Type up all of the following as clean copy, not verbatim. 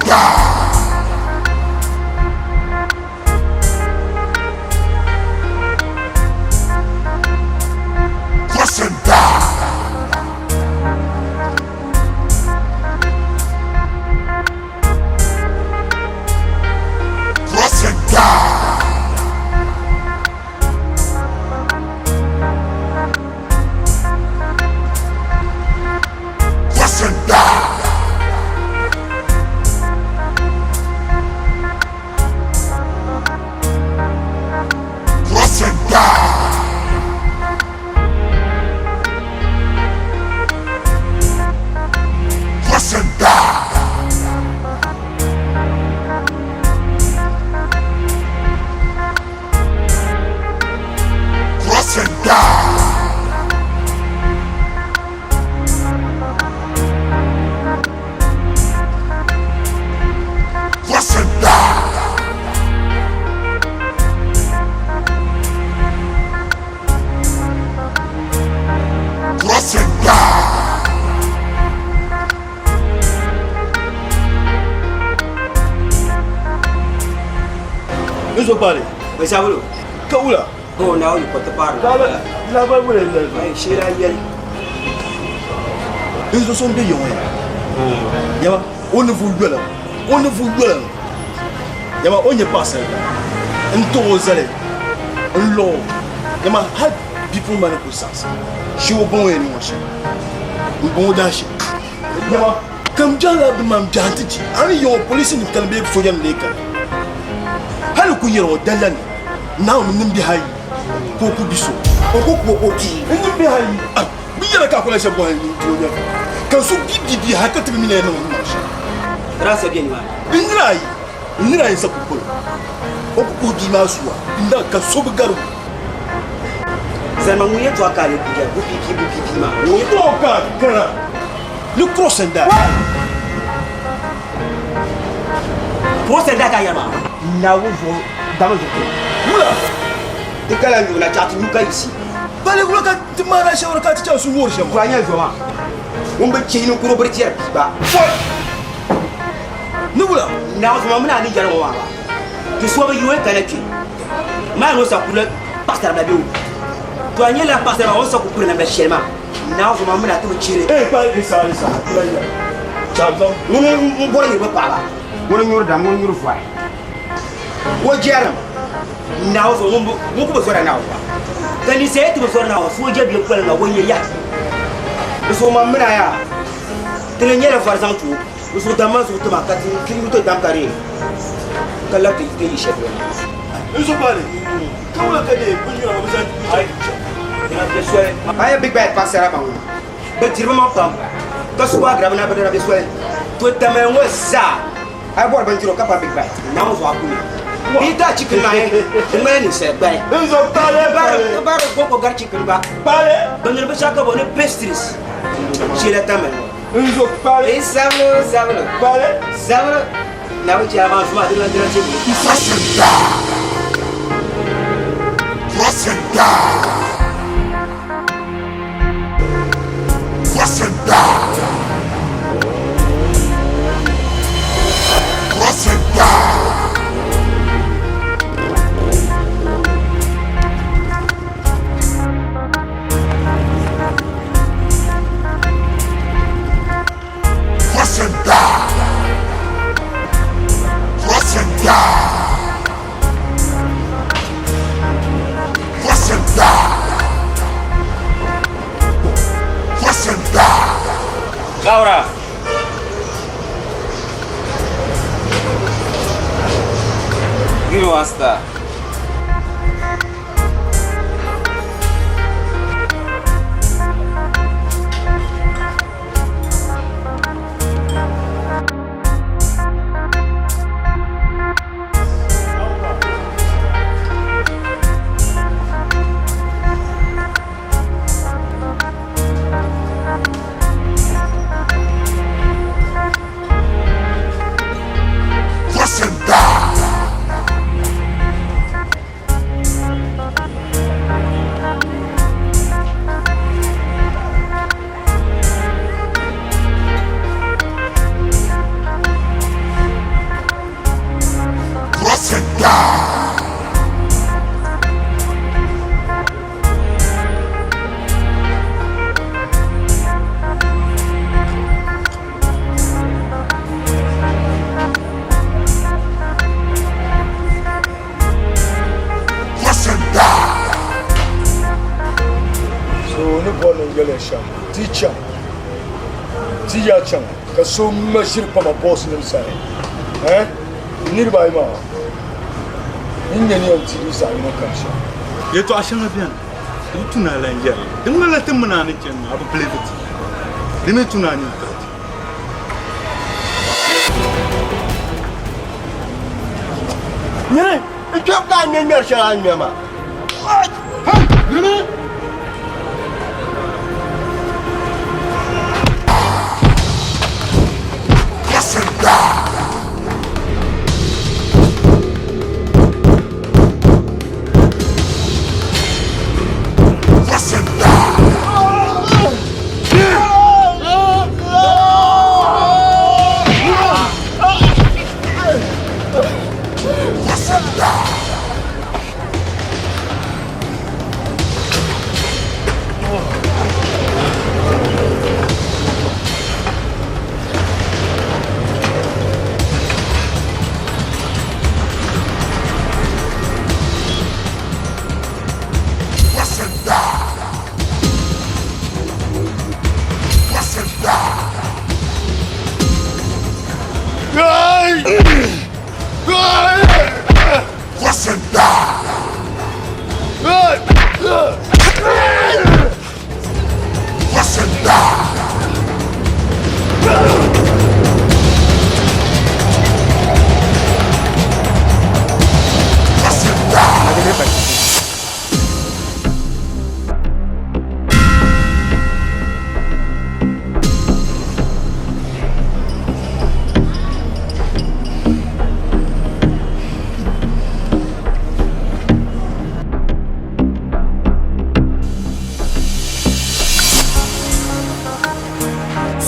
die. Cross and die. Cross and die. Cross and die. Cross and die. Cross and die. Cross and die. Cross and die. Cross and die. N zo kpaali. Bɛ sabilo. Ka wula. Ka o naawuni kɔti paari la. Lahabali wula n lali. Ayi sheela yɛli. N zo so n be yiŋ ŋɔ ya. Yama o ninvuɣ yola o ninvuɣ yola yama o nyɛ paɣasaribila n tuɣ o zali n luɣ o yama hal bipuɣin maa ni kul saɣisi shee o ba ŋɔ yɛn niŋ o shɛm m ba ŋɔ daashee yama ka m biɛhila bɛ maa m biɛhi nti chi a ni yiŋ o polisi nim kani bee soja nim lee kani hali ku yɛri o dalla ni Naawuni nimbihi ayi ka o ku bi so o ku ku o bia n nimbihi ayi ah, bi yɛra ka a ku lahi shɛba bɔhi n ti o nyɛvili ka n so bi bi bia hali ka ti bi mi ni ya niŋ o ni niŋ shɛm Rasa bɛ nimaani n nira ayi n nira ayi n sa ku kuli o ku kuhi bia maa suwa n da ka so bi gari o Zalima ŋun yɛtɔɣa ka a lee kuli yɛli bu piipi bu piipi maa ŋun yɛtɔɣa ka a kana ni cross and die Cross and die ka a yɛli maa Naawuni zuɣu dama zuɣu kpɛma wula ti kala nyuɣu na chaɣ ti nyu ka yiɣisi Bali wula ka ti maana shɛwara ka ti chaŋ su wuhiri shɛm To a nyɛ zo maa ŋun bi chihi ninkuro biri chɛri bia gba Foi! Ni wula Naawuni zuɣu maa mini a ni yɛli ŋɔ maa gba ti so bi yi o kana kpe maa ni o sa kuli paɣasaribila bɛ o to a nyɛla paɣasaribila o ni sa ku piri namda shɛli maa Naawuni zuɣu maa mini a ti bi chihili Ee kpaai di saha di saha ti lahi yɛli chaŋ zaŋ Ŋuni m-bɔri niriba paɣaba ŋuni n-nyuri dam ŋuni n-nyuri vari O jɛrim Naawuni zuɣu ŋun ku bi zɔra Naawuni gba. Ka ninsal yi ti bi zɔri Naawuni, sooja bee koliŋga o nya yaha. Di zuɣu man mini a yaa, ti ni nyɛla vari zaŋ ti o. Di zuɣu dam maa zuɣu ti ma ka ti nyu ti dam ka di ka labi ti yi shɛli polo na. N zuɣu ka wula ka deei binyura ŋɔ bɛ zaŋ ti soli. A yɛn bi gbaai paɣisara maa ŋɔ, bɛ diri bɛ maŋ pam, ka suwaagira bɛ na bɛ dina bɛ soli. To tamali ŋɔ zaa A yi bɔri bindirigu ka pa big bite, Naawuni zuɣu a ku nya. Bɛ yi daa chicken maa di ŋmanila ninsal gbali. Dinzuɣu kpaale kpaale. Bari gɔŋko gari chicken gba. Kpaale. Bɛ niŋdi binshɛɣu ka bɔni pastries sheela tamali ŋɔ. Dinzuɣu kpaale. Ee sabilo sabilo. Kpaale. Sabilo. Naawuni chɛ a maa zuma di lan dira teebuli. Cross and die. Cross and die. Cross and die. Cross and die. Cross and die. Cross and die. Cross and die. Cross and die. Laura. Give me one star. Cross and die. shɛm, ti chaŋ, ti yaa chaŋ ka so ŋma ʒiri pama boss nim sani, eh? Niriba ayi maa, n nya ni yɛn ti di zaɣ yino kam shɛm. Yɛtɔɣa shɛŋa beni, di bi tu ni a lan yɛri li. Di ŋmanila ti mini a ni chani maa, a bi believe ti. Di mi tu ni a nini tiri ti. Nyini, n kpɛbu ka a ŋmɛ ŋmɛri shɛli a ni ŋmɛ maa. Nyini!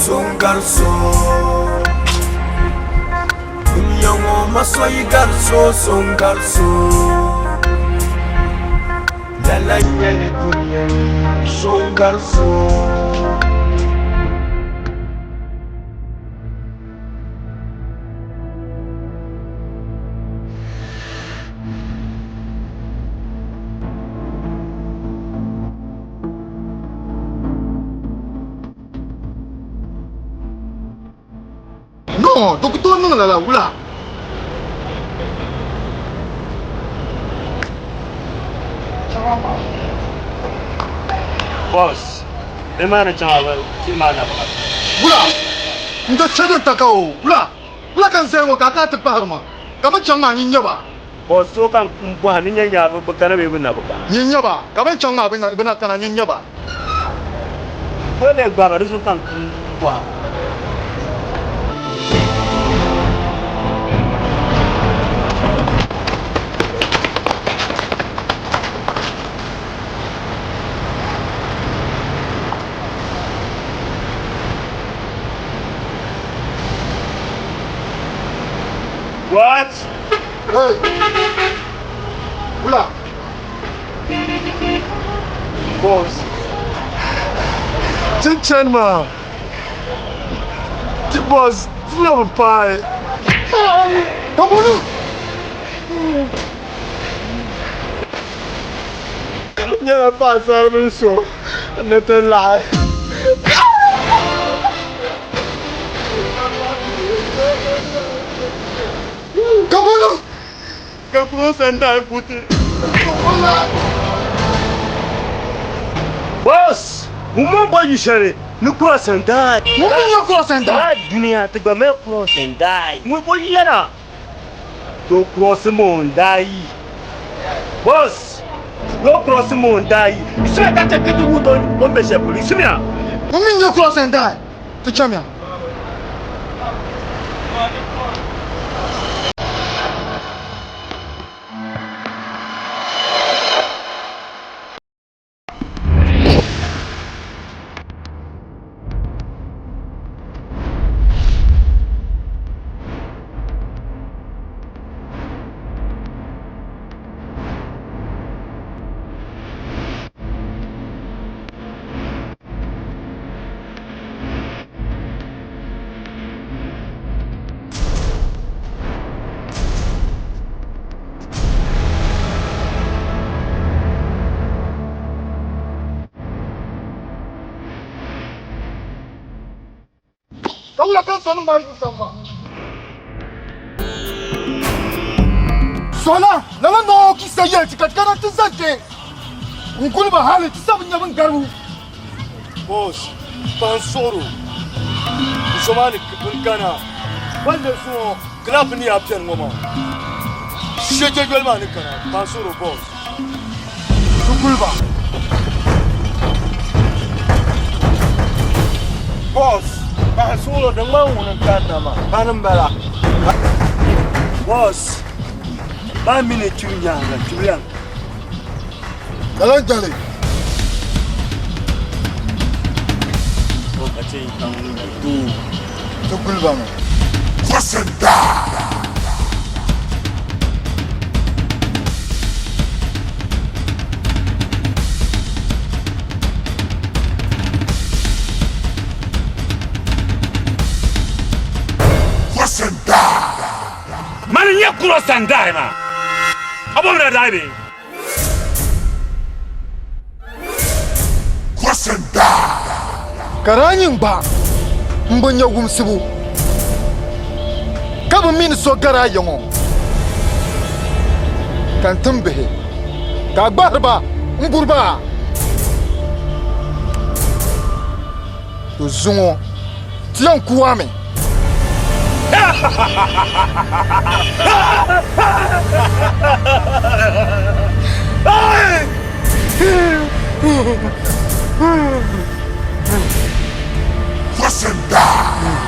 So n-gari so Dunia ŋɔ masoyi gari so so n-gari so Lala n-nyɛ li dunia ni so n-gari so. No, di ku tooi niŋ lala wula? Boss, bɛ maa ni chaŋ a ba tihi maa na baɣa. Wula? N ti chɛ din taka o, wula? Wula ka n zaya ŋɔ ka a kana ti pahiri ma? Ka bɛ chaŋ maa nyin nya ba? Boss, so ka m bɔhi ni nya nya bɛ kana bee bɛ na bi kana? Nyin nya ba, ka bɛ chaŋ maa bɛ na kana nyin nya ba. Bɛ ni gbaai ba di zuɣu ka n bɔhi. What? Hey! Wula! Boss. Ti chani maa, ti boss ti na bi paai. Kabulu! Nyɛla paɣasaribili so ni ti laɣi. Kabulu! Ka cross and die puti. Boss! Ŋun bɔ yu shɛli ni cross and die. Ŋun mi nyɛ cross and die. Dunia ti gba mali cross and die. Ŋun bɔ yɛla to cross mo n die. Boss! No cross mo n die. Isimiya ka chɛ ka ti wuhi o ni be shɛli polo. Isimiya! Ŋun mi nyɛ cross and die. Ti chamiya. ka kan so ni ŋmani sani maa. Sola, lala nɔɔ kisa yɛli ti ka ti kana ti za kpe n-guli ba hali ti sa bi nya bɛn garibu. Boss, paɣa n-suɣir o. N zo maa ni n kana. Balli zuŋɔ club ni yaa beni ŋɔ maa. Shɛjɛ yoli maa ni kana. Paɣa n-suɣir o boss. Ti guli ba. Boss, paɣa n-suɣir o di ŋmani ŋuni n-kanna maa. Pani m-bala. Boss, maa mi ni kpibu nyaaŋa, kpibu lan. Lala n-jɛli. Ti guli ba mi. Cross and die. Cross and die. Mani n-nyɛ cross and die maa. A bɔbira die bee? Ka daa nyin gba m-bi nya wumsibu, ka bi mi ni so gari a ya ŋɔ, ka n tim bihi ka a gbahiri ba n-guri ba. To zuŋɔ ti yɛn ku a mi. Listen down.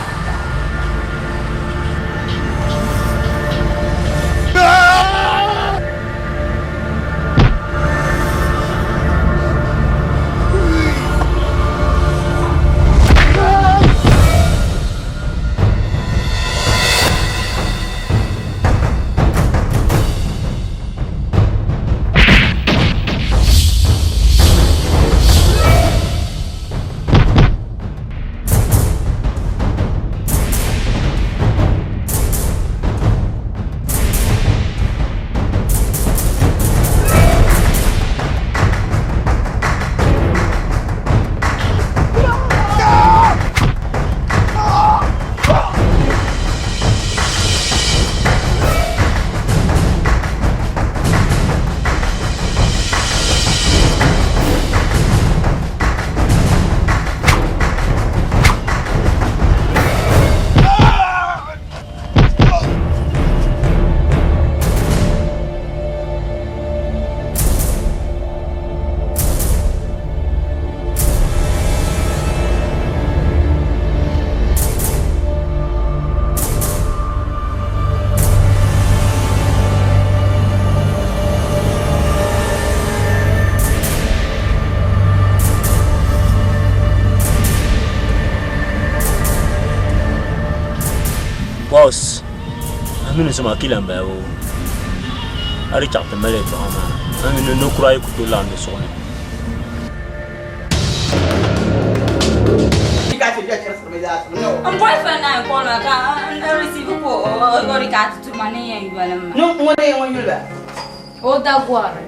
Boss, a mi ni soma kila n bala o. A di chaɣ ti mali yɛltɔɣa maa, a mi ni nokura yi ku tooi laɣim di suɣu ni. N boyfriend na yɛn call ma ka n receive ko o di ka ti tuma ni yɛn yoli ma. Ŋuni yɛn ŋun yuli ba? O da gɔri.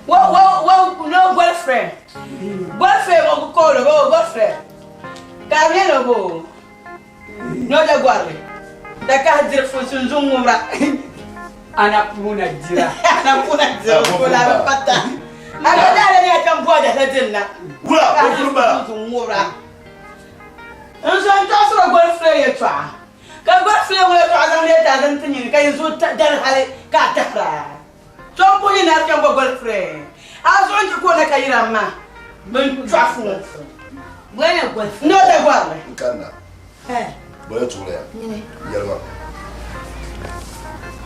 Wo wo wo no boyfriend. Boyfriend wo ku call bo boyfriend. Ka mi no bo. No da gɔri. Da ka diri fu sunzun ŋubira. Ana puna dira. Ana puna dira ko la ba pata. Aga da la ni atam bo da la dinna. Wula, Ka o furu bala. sunzun ŋubira. N zo n tɔɣisiri Godfrey yɛltɔɣa ka Godfrey ŋɔ yɛltɔɣa zaŋ leei a din ti nyini ka yi zo dari hali ka a tahira. To n puhi ni a kpɛm bo Godfrey a zuɣu n-chɛ ka o na ka yira m ma bɛn chɔɣifu ŋɔ. Ni o da gɔrili. N kanna. Bɔla tuɣili ya. Yɛlima.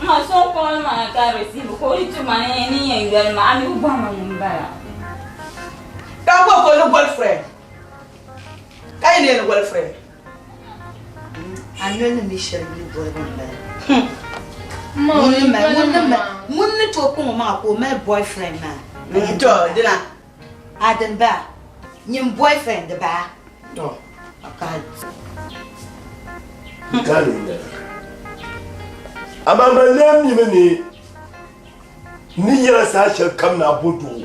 Ma so call ma ka receive ka o di tuma ni ni yɛn yoli ma a mi bi bɔhi ma ŋun bala. Ka bo ka o ni Godfrey. Ka yi neeni girlfriend. A noli ni mi shɛli yuli bolibu m-bala. Ŋun ni tooi kpaŋ o maŋa ka o mali boyfriend maa. To, dina. A dini baa? Nyin boyfriend di baa? To, a kahi. N kaani n-yɛli. Amaa man lee mimi ni n ni yɛla saha shɛli kam ni a bo doo.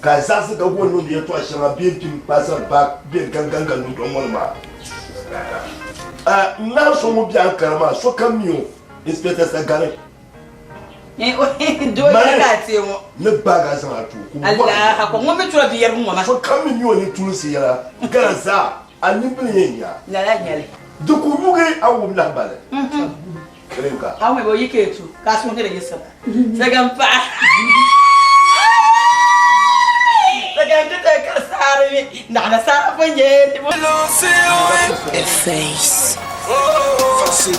Ka a zaɣisi ka ku niŋdi yɛtɔɣ shɛŋa bee m-pini kpaasari paai bɛ gaŋgaŋga nudɔŋ ŋɔ ni maa. A n-naai so ŋun be Ankara maa, sokam mi o, Inspector Sagari. Doo ka a teei ŋɔ. Ni gbaagi a zaŋ a ti o, ka o bɔri Alaha ko ŋun mi tura bɛ yɛrigu ŋɔ maa. Sokam mi mi o ni tulinsi yɛla gana zaa, a nimbili yɛn nya. Lala n-nyɛ li. Di ku yugi a wum lahibali. Kirinka. A wum o yi ka tu ka a suhu ni di yiɣisira. Sagan paɣa. Sagan ti ti ka saari mi naɣila saara pun nyɛ ti bo. Face. Listen.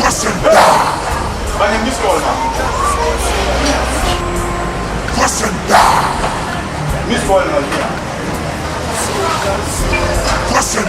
Listen. Listen. Listen. Listen.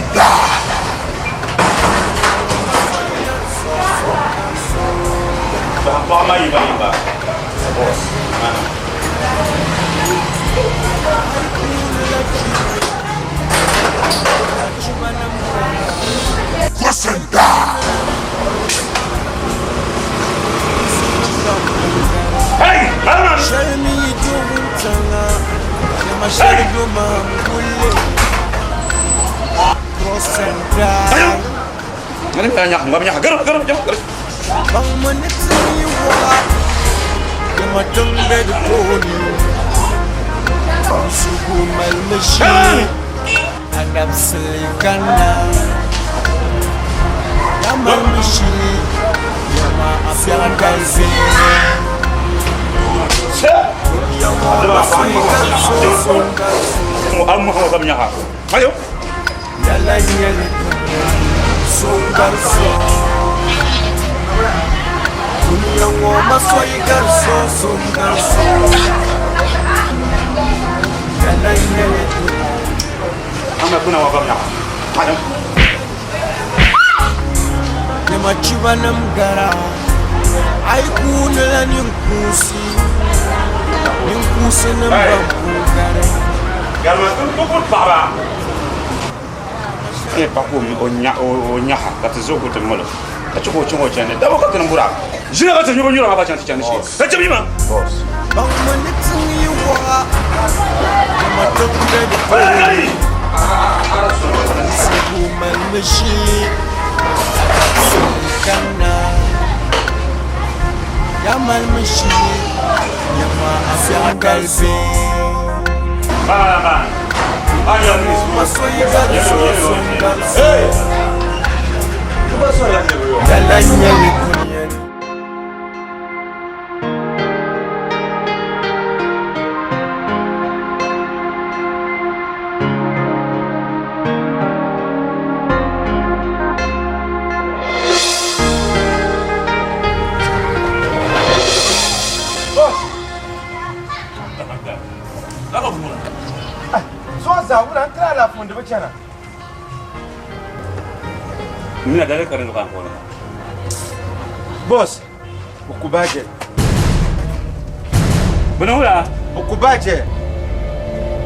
Boss, ukubaje? Bini wula? Ukubaje.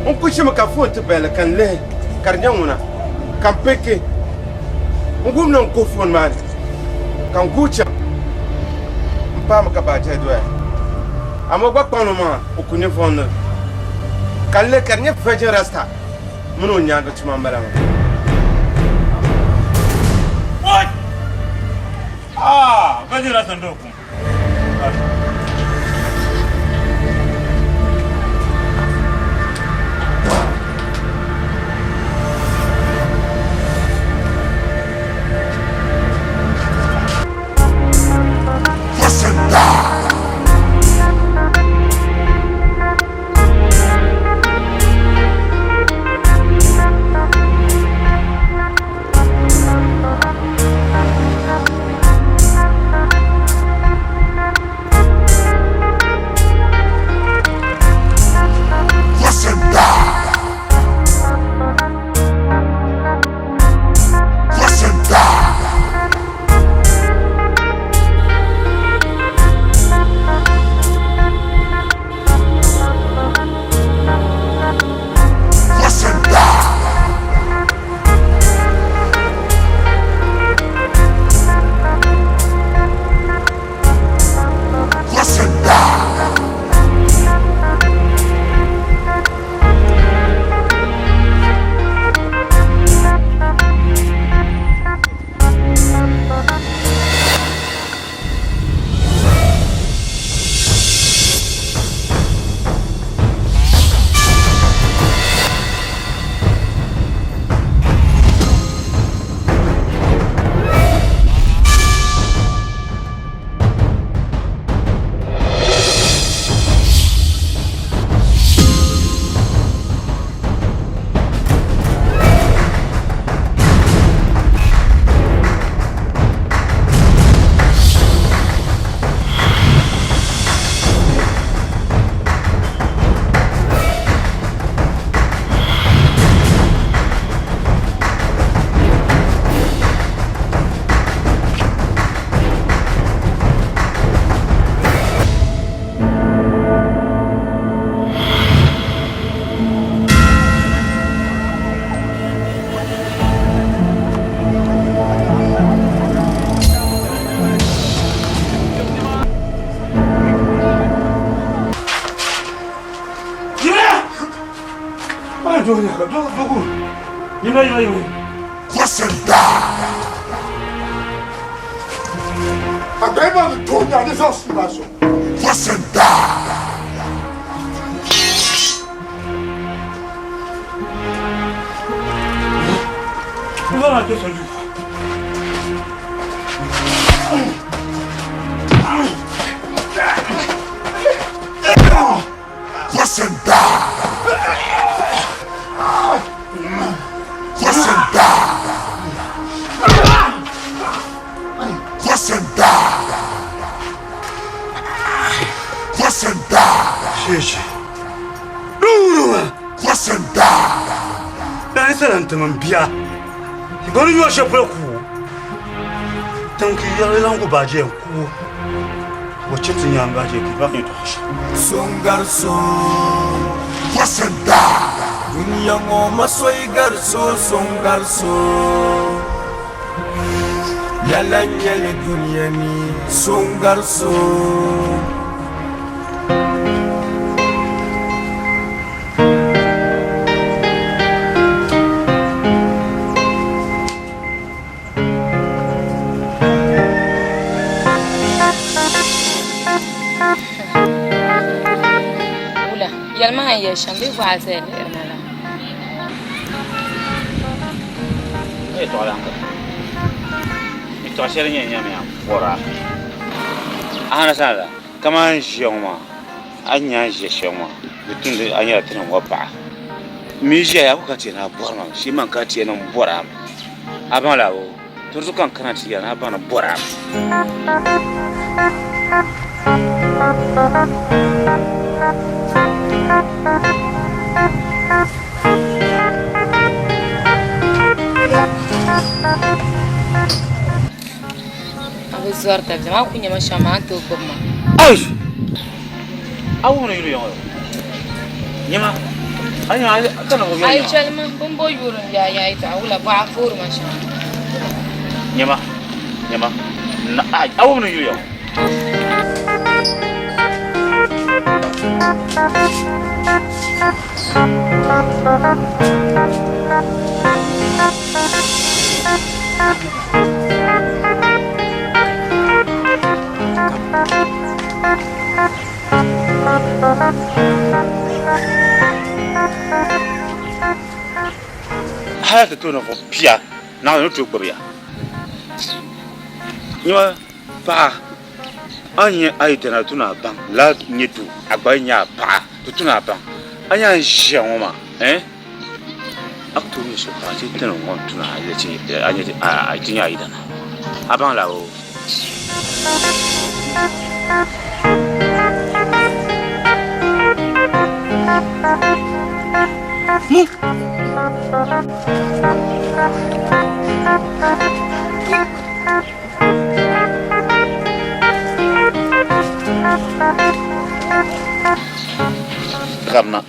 N ku shimi ka foon ti bɛli ka n lihi ka di nyɛ ŋuna ka n piki n gum ni n ku foon maa ni ka n guui chaŋ n paami ka baajɛ doya amaa o gba kpaŋ o maŋa o ku nyɛ foon ni ka n lihi ka di nyɛ virgin rasta mini o nyaanga tuma n bala maa. What? Ah, virgin rasta n-doo kum. Listen. Doo nyaaŋa, doo, doo guui. Yima, yima, yima. Listen down. A gba ma ni tooi nya ni zaŋ sua maa sɔŋ. Listen down. N zaŋ a kpe soli. Listen down. Listen down. Listen down. Listen down. Sheeshi. Duuruma. Listen down. Dani sala n-tim m bia. Bɛ ni yɔri shɛli polo ku o. Tiŋ ki yɛli lan ku baaje n-ku o. O chɛ ti nyaŋ baaje ki ba yɛtɔɣa shɛm. So n-gari so. Listen down. Dunia ŋɔ masoyi gari so, so n-gari so. Lala n-nyɛ li dunia ni, so n-gari so. Wula, yɛlima a ni yɛli shɛm bee bɔɣa zaya lihiri ma la? Yɛtɔɣ shɛli nyɛ nyamiya pɔra. A ni sana la, kaman n ʒiya ŋɔ maa, a ni nya n ʒiya shɛm maa, di tumdi a nyɛla ti ni ŋɔ paɣa. M mi ʒiya a ku ka ti yɛn a bɔri ma mi, shee man ka ti yɛn n bɔri a mi. A baŋ la o, turi zuɣu ka n kana ti yɛri ni a baŋ ni bɔri a mi. A bi zɔri dabiɛm, a ku nya ma shɛm maa, a ni tooi gbubi ma. Ai! A wuhi ni yuli ya ŋɔ nyɛma a nya a ka niŋ A yi chɛli ma, bɛ ni bo yuri n yaa yaa yɛtɔɣa wula bɔ a foori ma shɛm. Nyɛma nyɛma na ai a wuhi ni yuli ya ŋɔ. Hali ti tooi ninvuɣ pia naɣila ni tooi gbibi ya. Nyama paɣa, a ni nya a yidana ti ni a baŋ lala n-nyɛ doo, a gba yi nya a paɣa ti tu ni a baŋ. A nya a ni ʒiya ŋɔ maa, eh? A ku tooi nya so paɣa ti ni ŋɔ tu ni a ti nya a yidana. A baŋ lala oo. Kamina.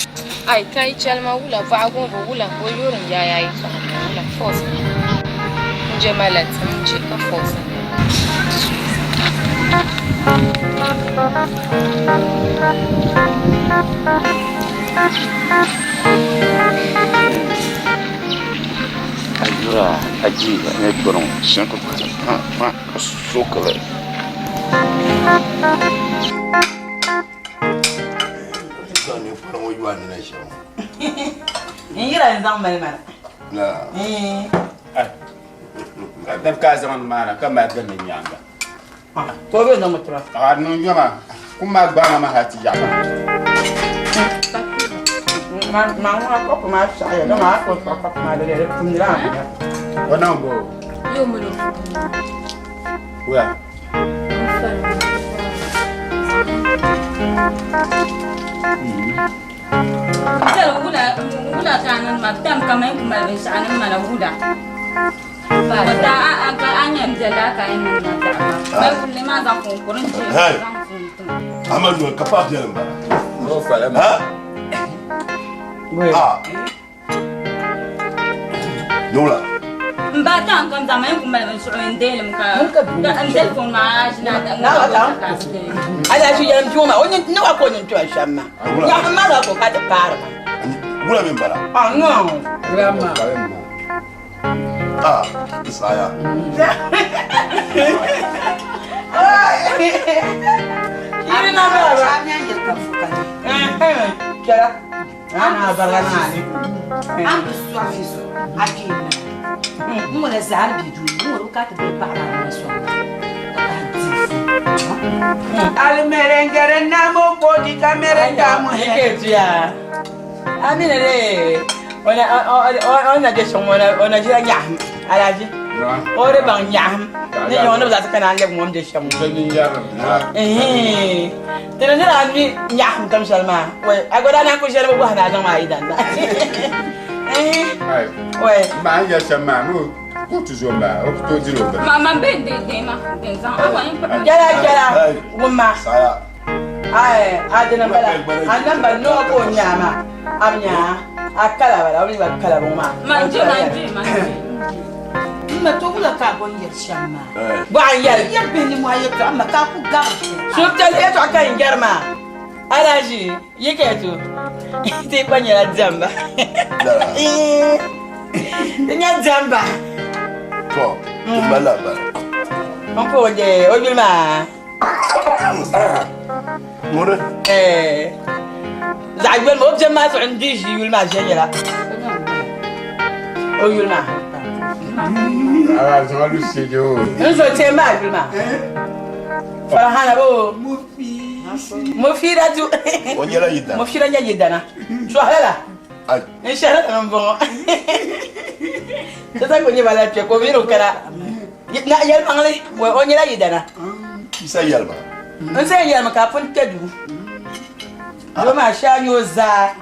Ai ka yi chɛli ma wula bɔɣa guŋ wula ka o yoori n yaai ayi tɔɣa ni wula force ma n je ma la tim n je ka force ma. A yura a ji a ni kpiri ŋɔ shɛm ka pa ka sokili. N yira n zaŋ mali mana. Dab ka a zaŋ maana ka mali gindi nyaaŋa. Ka o bɛ niŋ tura. A niŋ yoma kum maa gbaama ma hali ti yaɣi. Ma ŋuna kɔpu maa saɣiya dama a kuli kpuɣi kɔpu maa di di pumdila a ŋuna. O niŋ bo? Yo mini o. Wula? Tɛli wula wula ka a niŋ ma tam kamani ku mali binshɛɣu ni mana wula. Ka a ka a nyɛ n biɛla ka a yɛn niŋ ma biɛɣu maa. Mali wulli maa zaŋ kunkuri n je zaŋ fun tim. Ama noli ka paɣa biɛli m-bala. Ha? Ah. Newla. N ba tam kam zaŋ ma yɛn ku mali binshɛɣu n deelim ka n deli fon maa ʒina Na wa tam. Ala shi yɛlim bia maa o nyin ne wa ka o nyin tuhi shɛm maa. Nyaɣi ma la ka o ka ti paari ma. Wula min bala. Ah no. Grandma. Ah, Isaya. Yiri na baba. Kɛra. Ana bala naani. An bi sɔɣi fi zuɣu a kpee ŋɔ n ŋuna zaa ni bɛ duu n ŋuna o ka ti bɛ paɣaba maa sɔŋ Al merengere namo kodi ka merenda mo he. Ike tuya. Amina de. Ona ona je shɔŋ ona ona jira nyaɣam alaji. O di baŋ nyaɣam ni nyɛ o ni bi zaɣisi kana n lɛbi ŋɔ je shɛm. Ti ni nira mi nyaɣam tam shɛli maa. Wai a gba daa naan ku ʒɛli bi bɔhi ni a zaŋ maa yi danna. Wai. Maa n yɛ shɛm maa ni o ti zo maa o ku tooi diri o bini. Ma ma be de de ma de zaŋ a wa n Jala jala wumma. Ai a dina bala a namba noo ka o nyaa maa a bi nyaa a kala bala o mi gba kala bi ŋɔ maa. Ma je ma je ma je. N ma to wula ka a bɔn yɛri shɛm maa. Bɔɣu n yɛli. N yɛri bihi ni mɔɣu yɛltɔɣa ma ka a ku gari. Suhupiɛlli yɛltɔɣa ka n yɛri maa. Alhaji yi ka to ti gba nyɛla diɛmba. Ti nyɛ diɛmba. To, ti malila bala. N ku o je o yuli maa. Ŋuni? Zaɣ yoli maa o biɛni maa zuɣu n di ʒi yuli maa viɛnyɛla. O yuli maa. N zo tee maa yuli maa. Farahana bo. Mufida du. O nyɛla yidana. Mufida nyɛ yidana. Sɔhila la. N shɛhira la n bɔŋɔ. Ti zaŋ o nyɛ bala kpɛ ka o mini o kana. Na yɛlimaŋli o nyɛla yidana. Isa yɛlima. N sɛn yɛlimi ka a pun kpɛ duu. Doo maa shee a nyɛ o zaa.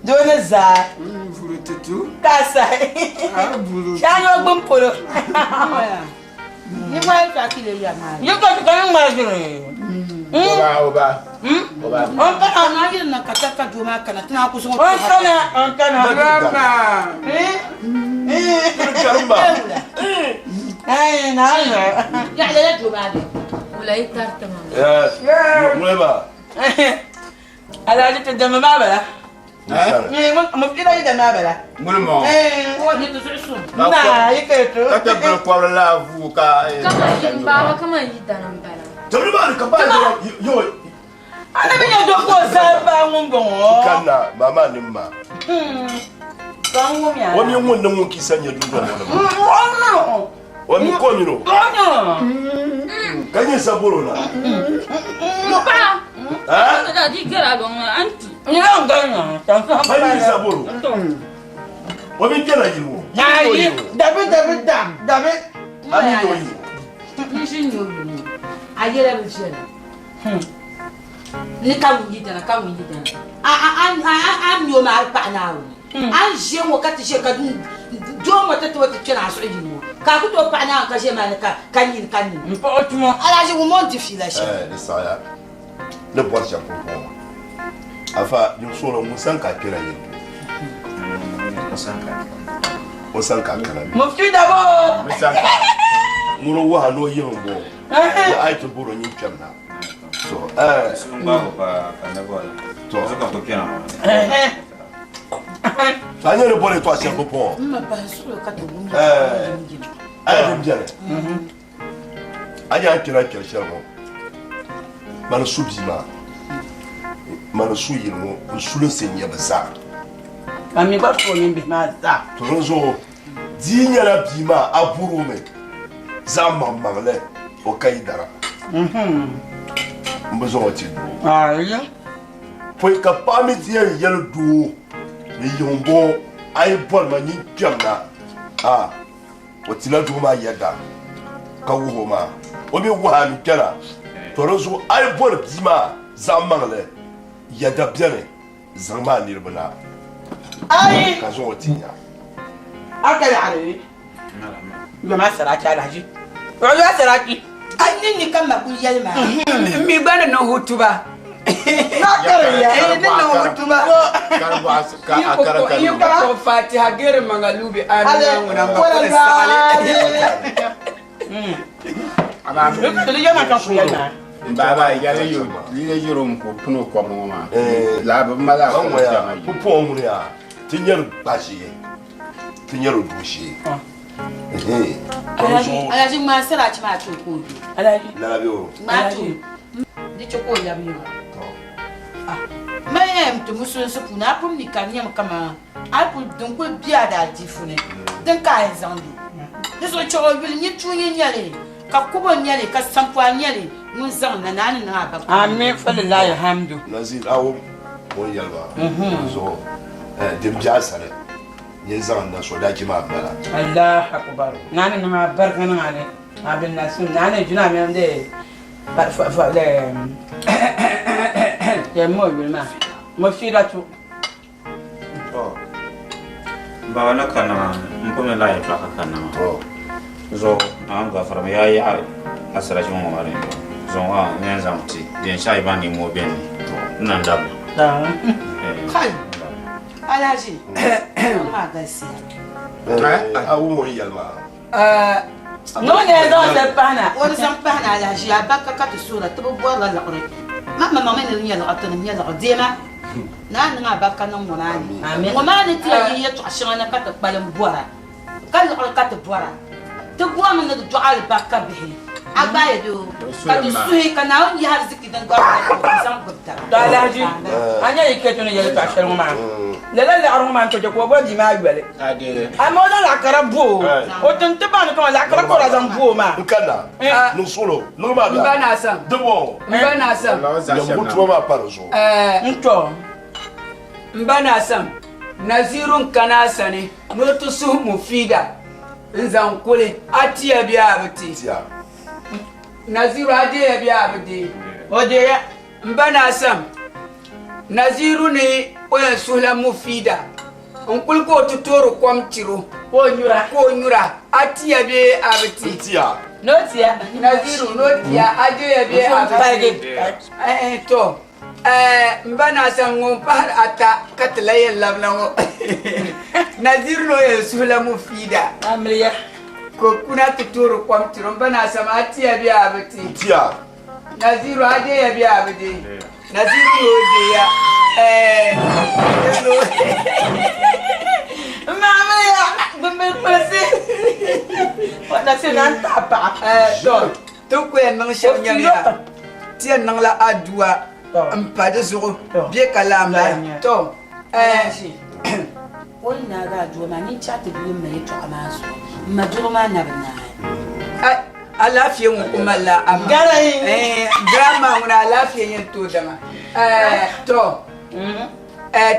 Doo ni zaa. Ka a sahi. Shee a nyɛ o gbuni polo. Yi ka ti ka ni ŋmari ʒiri. Oba oba. Oba. O kana. Na yiri na ka ta ka doo maa kana ti naa ku zaŋ o O kana o kana. Grandma. Karima. Ai na na. Ya lala doo maa bɛ. Wula yi tariti ma. Yes. Ŋuni ba. Alhaji ti dama maa bala. Mufida yi dama bala. Ŋuni maa. O ni ti zuɣu sum. Na yi ka to. Ka ti bini kɔbiri la vuu ka. Kama yi baaba kama yi dana n bala. Tabili maa ni ka ba yo. Ana bi nyɛ doo ka o zaa baa ŋun bɔŋɔ. Kanna mama ni ma. Ka n wum ya. O mi ŋun ni ŋun kisa nyɛ dundɔŋ ŋɔ ni ma. O mi ko mi no. Ka nyɛ sabolo na. Paɣa. Ha? Da di gera dɔŋ anti. Nyɛ n gari na. Ka nyɛ sabolo. O mi kpɛna yili ŋɔ. Ayi dabi dabi da dabi. A mi y'o yili. N ʒi n y'o yili. A yɛla bi viɛla. Ni ka ŋun yidana ka ŋun yidana. A a a a a mi o maa paɣa Naawuni. A ni ʒe ŋɔ ka ti ʒe ka doo ŋɔ ti ti o ti kpɛna a zuɣu yini ŋɔ ka a ku tooi paɣa Naawuni ka ʒe maa ni ka ka nyini ka nyini. N paɣa o tuma. Alhaji ŋun mo n di fiila shɛm. Ɛɛ di saɣaya ni bɔri shɛm pumpɔŋɔ afa nyimsuɣili ŋun sani ka a kpɛna yili duu o sani ka a kana mi. Mufti dabo. Ŋuni waha ni o yiŋ n bɔŋɔ ni a yi ti bɔri o nyin kpɛm na. To ɛɛ. To. A nyɛ ni bɔri yɛltɔɣa shɛli pumpɔŋɔ. N ma bahi suɣili ka ti wum Ɛɛ a yi din bɛni. A nyɛ a ni kpɛna kpɛri shɛli ŋɔ mani su bia maa mani su yili ŋɔ n sulinsi n nyɛ bi zaa. Ka mi gba su o mini bihi maa zaa. To di zuɣu di yi nyɛla bia maa a bɔri o mi zaɣ maŋmaŋli o ka yi dara n bi zaŋ o ti doo. Pɔi ka paɣa mi ti yɛn yɛli doo ni yiŋ bɔŋɔ a yi bɔri ma nyin kpɛm na a o tila doo maa yɛda ka wuhi o maa o mi wuhi a mi kpɛna to di zuɣu a yi bɔri bia maa zaɣ maŋli yɛda bɛni zaŋ maa niriba na ka zaŋ o ti nya. A ka yaɣiri yoma saraki alahaji yoma saraki. A ni ni ka ma kuli yɛli maa. N mi gba ni niŋ hutuba. Na kari ya. Ni niŋ hutuba. Yi ko Fatiha geri mangalubi amina ŋuna ma kuli saɣali. Yoma ka kuli yɛli maa. N baaba yɛli yili yɛro m ka o pini o kɔbiri ŋɔ maa laa bi mali a kɔbiri ŋɔ pumpɔŋɔ ŋuni yaa ti nyɛri gbaʒee ti nyɛri dooshee Alhaji ŋmaa sarachi maa ti o ka o di. Alhaji. Lala bɛ o. Ŋmaa ti o di chɛ ka o lab yiŋa. Mali yɛn ti musulinsi puuni a pun mi ka di nyɛmi kaman a kuli din kuli be a daadiifu ni din ka a yɛn zaŋ li. Di zuɣu chɛ o yuli nyin tuunyi n-nyɛ li ka kubo n-nyɛ li ka sampɔɣu n-nyɛ li ŋun zaŋ na ni a ni niŋ a ba puuni. Amin falilahi hamdu. Nazir a wum o ni yɛli maa zuɣu din be a sani nyin zaŋ na sodaachi maa m-bala. Allah akubar naa ni niŋ a barika niŋ a ni a bin na sun naa ni juna mini de fa fa de de mo yuli maa mo fiira tu. Baba na kanna maa n pun mi laa yɛltɔɣa ka kanna maa zuɣu Naawuni gafara mi yaa yaɣi asirachi ŋɔ maa din zuɣu ŋɔ n yɛn zaŋ ti di yɛn chaɣi ban niŋ ŋɔ bɛni n na labina. Kai Alhaji maa galisiya. A wum o ni yɛli maa. Ni o ni yɛn zaŋ shɛli pahi na. O ni zaŋ pahi na Alhaji a barika ka ti suhira ti bi bɔrila liɣiri. Ma maŋmaŋ mi ni di nyɛ liɣiri ti ni nyɛ liɣiri deema. Naa niŋ a barika niŋ ŋɔ maa ni. Ŋɔ maa ni ti yɛn yi yɛtɔɣ shɛŋa na ka ti kpalim bɔra, ka liɣiri ka ti bɔra. Ti bɔrimi ni di dɔɣi alibarika bihi. A gbaai ya doo, ka ti suhi ka Naawuni yihi ariziki din gari ka ti zaŋ gbibi taba. To Alhaji, a nya yi kpe ti ni yɛli tɔɣ shɛli ŋɔ maa, lala liɣiri ŋɔ maa n-to chɛ ka o boli bia maa yoli. Amaa o zaŋ laɣ kara bo o, o ti n-ti baŋ ni kaman laɣ kara ka o daa zaŋ bo o maa. N kanna, niŋ suɣilo, niŋ maa bia, di bɔŋɔ, nyambu tuma maa pa di zuɣu. N to. M ba Naa Sam, Naziru n-kana a sani ni o ti suhi Mufida n-zaŋ kuli a tia bee a bi ti? Naziru a deeya bee a bi deei? O deeya. M ba Naa Sam, Naziru ni o yɛn suhila Mufida n-kuli ka o ti toori kom tiri o ka o nyura. Ka o nyura. A tiya bee a bi ti? N tiya. Ni o tiya. Naziru ni o tiya, a deeya bee a bi ti? Ɛɛh to. Ɛɛh m ba Naa Sam ŋun pahiri ata ka ti lahi yɛn labina ŋɔ. Naziru ni o yɛn suhila Mufida. Amiliya. Ka o kuna ti toori kom tiri o. M ba Naa Sam a tiya bee a bi ti? N tiya. Naziru a deeya bee a bi deei? Naziru ni o deeya. Ɛɛh Amiliya gbambili kpulisi. Nasiru naan taɣi paɣa. Ɛɛh to ti ku yɛn niŋ shɛm nyɛmiya ti yɛn niŋla aduwa m-pa di zuɣu bɛ ka lahi mali to Alhaji o ni naagi aduwa maa nyin chaɣ ti bili m ma yɛtɔɣa maa zuɣu m ma doro maa na bi naai. Alaafee ŋun ku malila ama Grandma ŋuna alaafee yɛn tooi dama to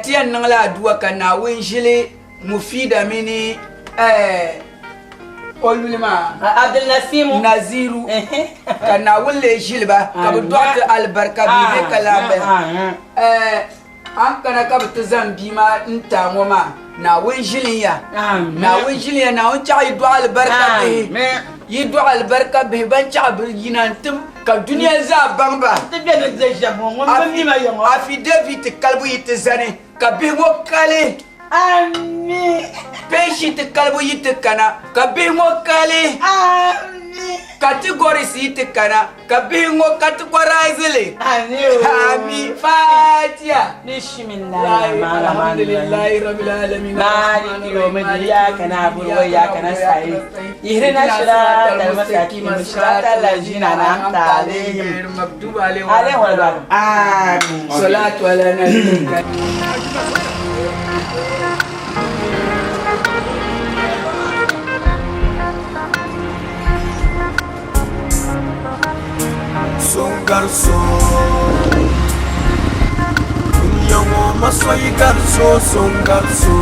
ti yɛn niŋla aduwa ka Naawuni ʒili Mufida mini o yuli maa Abdulnasimu Naziru ka Naawuni lee ʒili ba ka bɛ dɔɣi ti alibarika bia bɛ ka lahi bala a ni kana ka bɛ ti zaŋ bia maa n-ti a ŋɔ maa Naawuni ʒili ya Naawuni ʒili ya Naawuni chaɣ yi dɔɣi alibarika bihi yi dɔɣi alibarika bihi ban chaɣ bɛ yina n-tim ka dunia zaa baŋ ba affidavit kalibu yi ti zani ka bihi ŋɔ kali Ami. Penshi ti kalibu yi ti kana, ka bihi ŋɔ kali. Ami. Categories yi ti kana, ka bihi ŋɔ categorize li. Ami. Ami. Fatiha. Bismillahi Alhamdulillahi Rabbil Alamin. Maliki yawmiddin iyyaka na'budu wa iyyaka nasta'in. Ihdina siratal mustaqim siratal ladzina an'amta alaihim Maghdubi alaihim waladdallin. Amin. Salatu ala nabiyil So n gari so dunia ŋɔ masoyi gari so so n gari so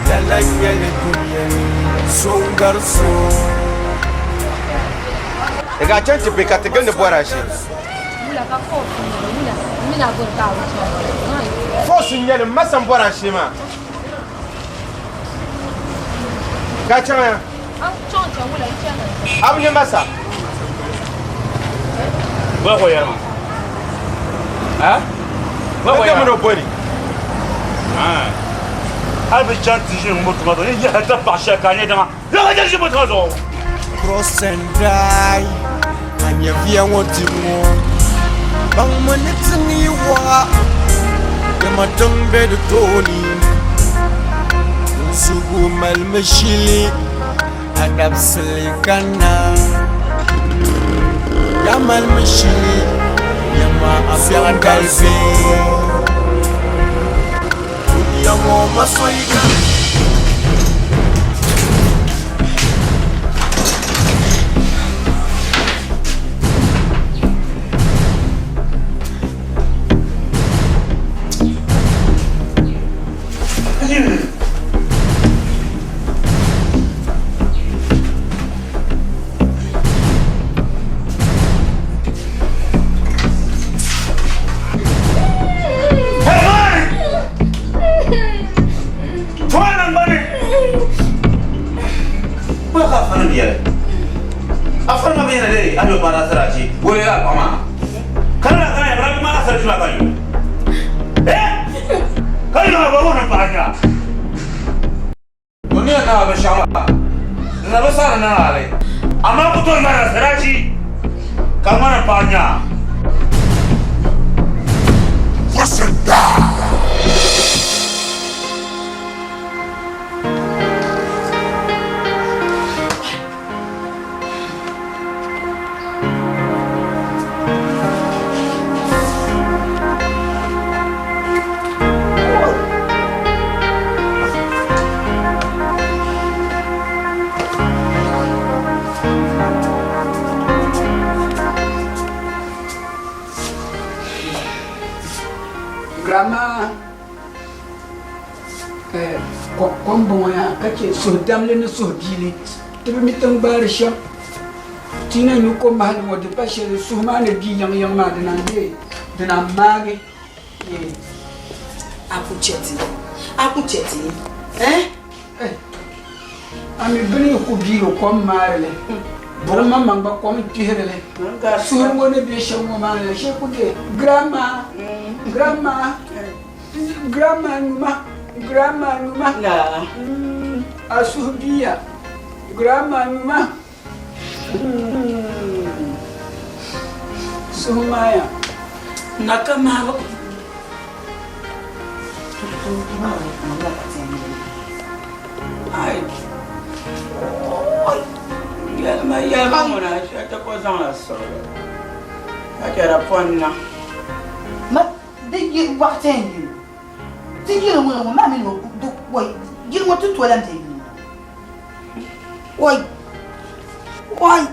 lala n nyɛli dunia ni so n gari so. Di gaa chaŋ ti be ka ti gindi bɔra shee. Force n-nyɛ li, m ma sa m-bɔra shee maa. Gaa chaŋ ya. A bi nya ma sa? N mini o boli. Hali bi chaŋ ti ʒini moto maa zuɣu, yi yɛhi ti paɣa shɛli ka a nyɛ dama, Cross and die. nyɛviya ŋɔ tim ŋɔ. Baŋmi ni tiŋ yi wɔɣa, dama tiŋ be di tooni. Dinzuɣu malimi shili a dabisili kanna. Yaa malimi shili nyama a biɛɣu dali bee. Dunia ŋɔ masoyiga. Grandma, kom bɔŋɔ yaa ka chɛ suhudamli ni suhubiili ti bi mi tiŋgbaari shɛm ti na nyu ko mahali ŋɔ di pa shɛli suhu maa ni gbi yiŋyiŋ maa di naan deei di naan maagi A ku chɛ ti, a ku chɛ ti, eh? A mi bɛ ni ku biiri kom maari li, buɣim maŋmaŋ gba kom n-kpihiri li. Suhuri ŋɔ ni be shɛm ŋɔ maa ni, shee ku be grandma, grandma, grandma nyuma, grandma nyuma, a suhu biiya, grandma nyuma, suhu maaya. Na ka maabu. Ai. Yɛlima yɛlima ŋuna shɛli ko zaŋla suɣili ka chɛra pɔnna. Ma di yi waɣati n yuli ti yili ŋuna ŋɔ maa mini o di wai yili ŋɔ ti tola m-be yili ŋɔ wai wai.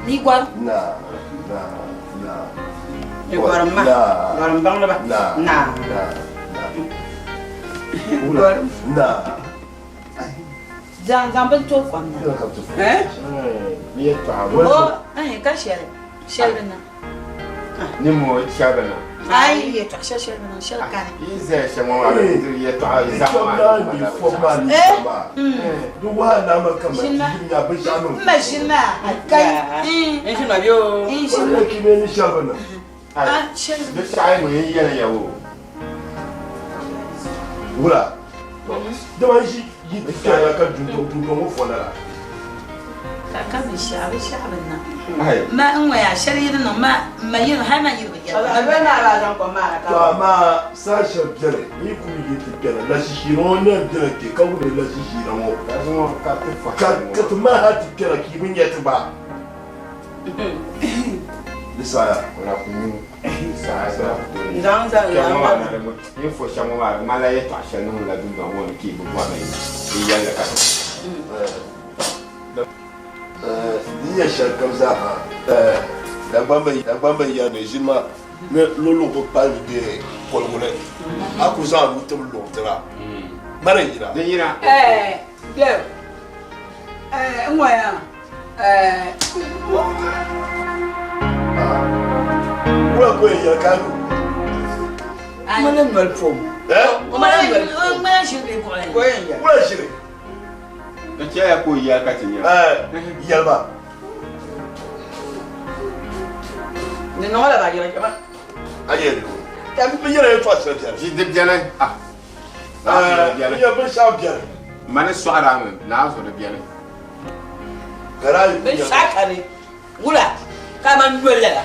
Ni gɔrim. Na, na, na. Ni gɔrim ma. Na. Gɔrim baŋdi ba. Na. Na. Na. Na. Na. Zaŋ zaŋ bini tooi kom na. Eh? O, eh, ka shɛli, shɛli bi niŋ. Ni mo shɛli bi niŋ. Ayi, yɛtɔɣa shɛli shɛli bi niŋ, shɛli kani. Yi zaya shɛm ŋɔ maa, di yɛtɔɣa zaa maa ni Eh? Mm. M ma ʒini maa, kai. N ʒini maa bɛ o. N ʒini maa. Ah, shɛli Di saɣi ŋun yi yɛli ya o. Wula, dama n ʒi yi kpɛrila ka duŋ ŋɔ fɔna la. Ka ka binshɛɣu binshɛɣu bi niŋ. Ma n ŋɔ yaa shɛli yi di niŋ ma ma yiri hali ma yiri bi yɛli. To amaa saha shɛli beni n yi kuli yi ti kpɛna lashishiira ŋɔ ni yɛn bena kpe ka wumdi lashishiira ŋɔ ka ti mali hali ti kpɛna ka yi bi nya ti ba. Di saha. Yin fo shɛm ŋɔ maa di ŋmanila yɛtɔɣa shɛli niŋdila dundɔŋ ŋɔ ni ka yi bi bɔri ni yi yɛli li ka ti Di nyɛ shɛli kam zaa ha Dagbamba yɛli ni ʒini maa ni luɣuluɣu bi palli bee koligu ni a ku zaŋ a nuu tim luɣ tira mani yina. Di yina. Dev, n ŋɔya. Wula ka o yɛn yɛli ka a nuu? Mali noli pom. Mali ʒiri bee buɣili. Wula ʒiri? Di chɛya ka o yɛli ka ti nya. Yɛli ma. Ni niŋ la ba yɛra jama. A yɛli o. Bi yɛla yɛltɔɣa shɛli biɛni. Di di biɛni. Ah. N yɛ binshɛɣu biɛni. Mani sɔɣira mi naa zuɣu di biɛni. Ka Binshɛɣu kani wula ka man yoli lala.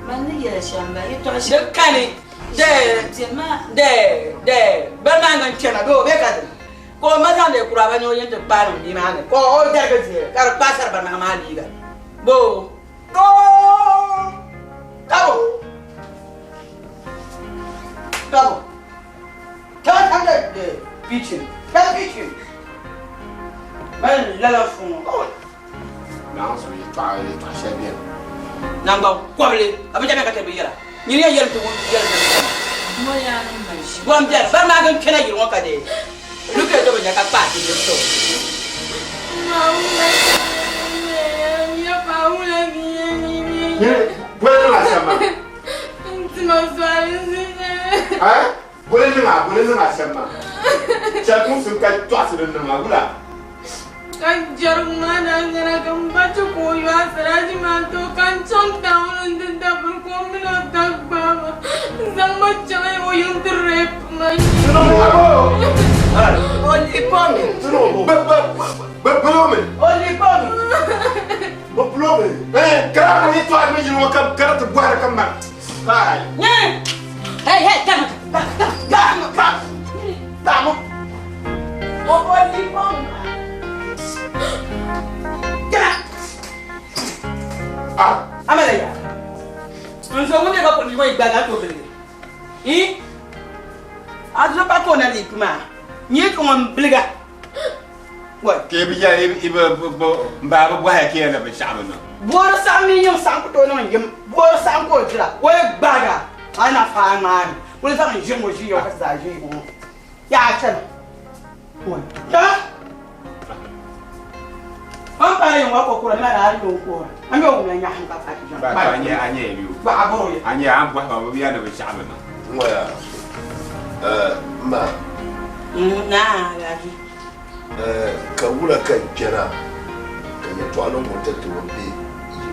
Man ni yɛli shɛm ba yɛltɔɣa shɛli. Di kani dee dee dee bari maa ŋan kpɛma bee o bɛ ka dini ka o ma zaŋdi kuraaba ni o yɛn ti kpaai niŋ bia maa ni ka o darigi dihili ka di kpaai sari bari maa liiga boo. Doo! Kabo! Kabo! Kabo kam da kitchen. Kabo kitchen. Man lala fun. Oh. Naawuni so yɛtɔɣa yɛtɔɣa shɛli beni. Nangban kɔbili a bi jɛmya ka ti bi yɛra. Nyini yɛn yɛlim ti ŋun yɛlim ti Bɔm biɛri bari maa din kpɛna yili ŋɔ ka dee lu kpe do bi nya ka kpaai ti niri so. Boli niŋ a shɛm maa. Boli niŋ a boli niŋ a shɛm maa. Chɛli kumsim ka tɔɣisi din niŋ a wula. Ka jɛrigu maa daa nyɛla ka m ba chɛ ka o yo Asiraji maa ti o ka n chaŋ town nti da biri ka o mini o tab gbaai ma n-zaŋ ma chaŋ o yiŋ ti rape ma. O li pɔmi. Bɛ bulomi. O li pɔmi. Bɛ bulomi. Kara ka yɛtɔɣa ni yili ŋɔ ka kara ti bɔhiri ka ma. Kai. Hey, hey, come, come, come, come, come. O o li pɔmi. Ah. Amala ya. Nzo ŋun bɛ ka kuli ŋɔ yi gbaagi a to biligi. Ii. A zo pa ka o na li puma. Nyɛ ka ŋun biliga. Ka bi yɛli i bi n baa bi bɔhaya ka yɛli ni binshɛɣu bi niŋ. Boori saɣim mini yiŋ saɣim ku tooi niŋ yim. Boori saɣim ka o dira, o yi gbaagi a, a na faai ŋmaami. Kuli zaŋ n ʒiri ŋɔ ʒi ya ka zaa ʒi ŋɔ. Yaa chana. Chana. O ni paai yiŋ ŋɔ ka o kura nima daa yo n-kuhira. A mi o wumla nyaɣisim ka paai ti chaŋ. Ba to a nyɛ a nyɛ yo. Ba a bɔri o ya. A nyɛ a ni bɔhi ba bɛ bi yɛli ni binshɛɣu bi niŋ. Ŋɔ yaa, m ma. Naa Alhaji. Ka wula ka n kpɛna ka yɛtɔɣili ŋɔ ti ti o be yi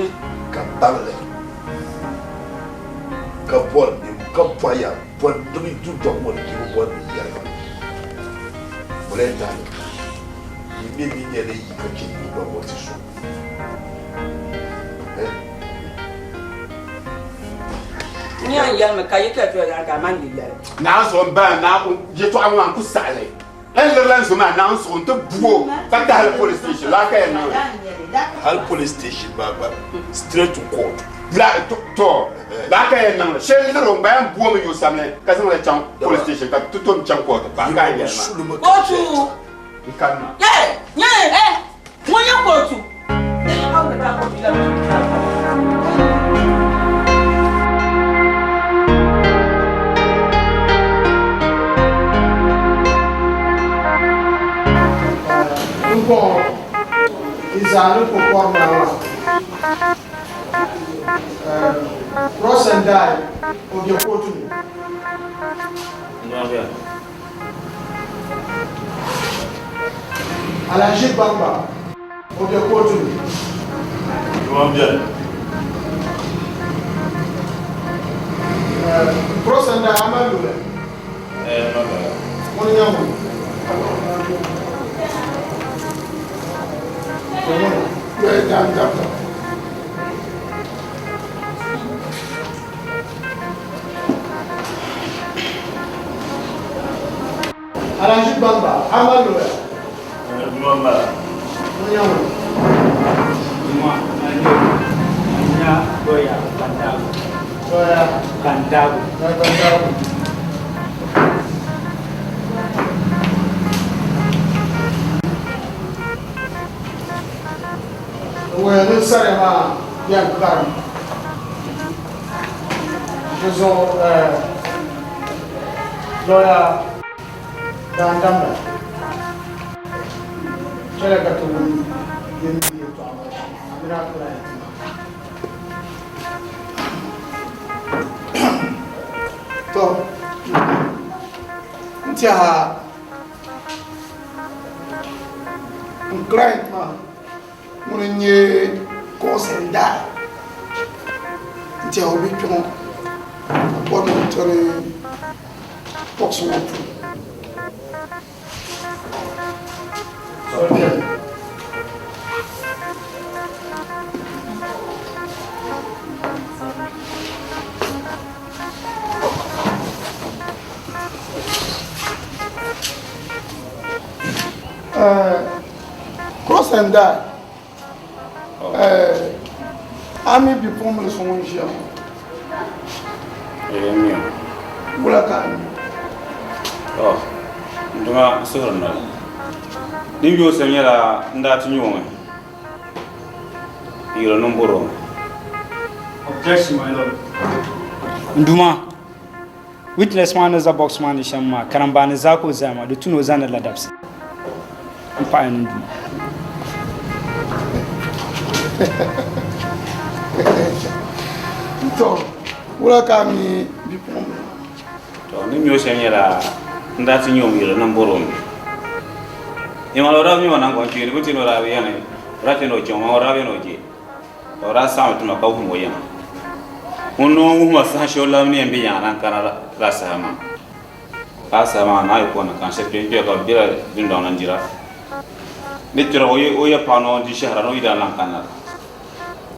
ŋɔ ka baŋ li ka bɔri ni ka bɔya bɔri ni bɛ dundɔŋ ŋɔ ni yi bi bɔri ni yɛli ma wula n tahi yi mi ni nyɛ ni yi ka chɛ dundɔŋ ŋɔ ti so. N yɛn yɛlimi ka yi kaya tuya zaŋ ka a man di yɛli. Naa zuɣu m bala naa yɛtɔɣa ŋɔ maa n ku saɣi li. N lirila n zo maa naa n zuɣu n ti bu o ka tahili police station laa ka yɛn niŋ li. Hali police station maa gba straight to court. La to laa ka yɛn niŋ li shɛli liri o n gba yɛn bu o mi yo samli ka zaŋ li chaŋ police station ka ti tom chaŋ court pa ka yɛn yɛli maa. Kootu. N kanna. Yɛ nyɛ eh ŋun nyɛ kootu. N-bɔŋɔ, yi zaa ni po pɔri naa maa. Cross and die, o be kootu ni. Alhaji Gbangba, o be kootu ni. Juma beni. Cross and die, a mali loya? Eh, n mali loya. Ŋuni n-nyɛ ŋuni? To ŋuni? Loya daandabda. Alhaji Gbangba, a mali loya? Juma m-bala. Ŋuni n-nyɛ ŋuni? Juma, a nya lɔya Bandagu. Lɔya? Bandagu. Lɔya Bandagu. Wuhi ni sariya maa yɛn karim. Di zuɣu lɔya daandamda chɛliya ka ti wum bɛ ni yɛltɔɣa maa shɛm. Amina client maa. To, n tɛha n client maa ŋuni n-nyɛ Koos and Die. N-tɛhi o bi kpe ŋɔ ka bɔri ni o tiri bɔɣisi ŋɔ puuni. Soli beni. Cross and die. A mi bipuɣimbila so ŋun ʒiya ŋɔ? Wula ka a mi o? N duma n suhuri noli. Din yooi shɛm nyɛla n daa ti nya o mi n yɛl o ni m bɔr o mi. Objection, my lord. N duma, witness maa ni za box maa ni shɛm maa, karimbaani zaa ka o zaya maa, di tu ni o zani ladabsi. N paɣiya ni n duma. To, wula ka a mi bipuɣimbila maa? To, n ni mi o shɛm nyɛla n daa ti nya o mi yɛl o ni m bɔr o mi. Nyama o daa bi nya ma naŋgbankpeeni, bɛ ti ni o daa bi yɛli o daa ti ni o je ŋɔ maa, o daa bi yɛli ni o je. Ka o daa saɣim ti ma ka wuhim o yiŋa. Ŋun noo wuhi ma saha shɛli o lam ni yɛn be yiŋa na n-kana la saha maa. Lala saha maa naa yi kɔŋ ni ka n shɛli kpe n-kpɛya ka bɛ bela dundɔŋ ni n-dira. Di kpɛriga o ya paɣa noo n-di shɛhira ni o yidana lan kanna la.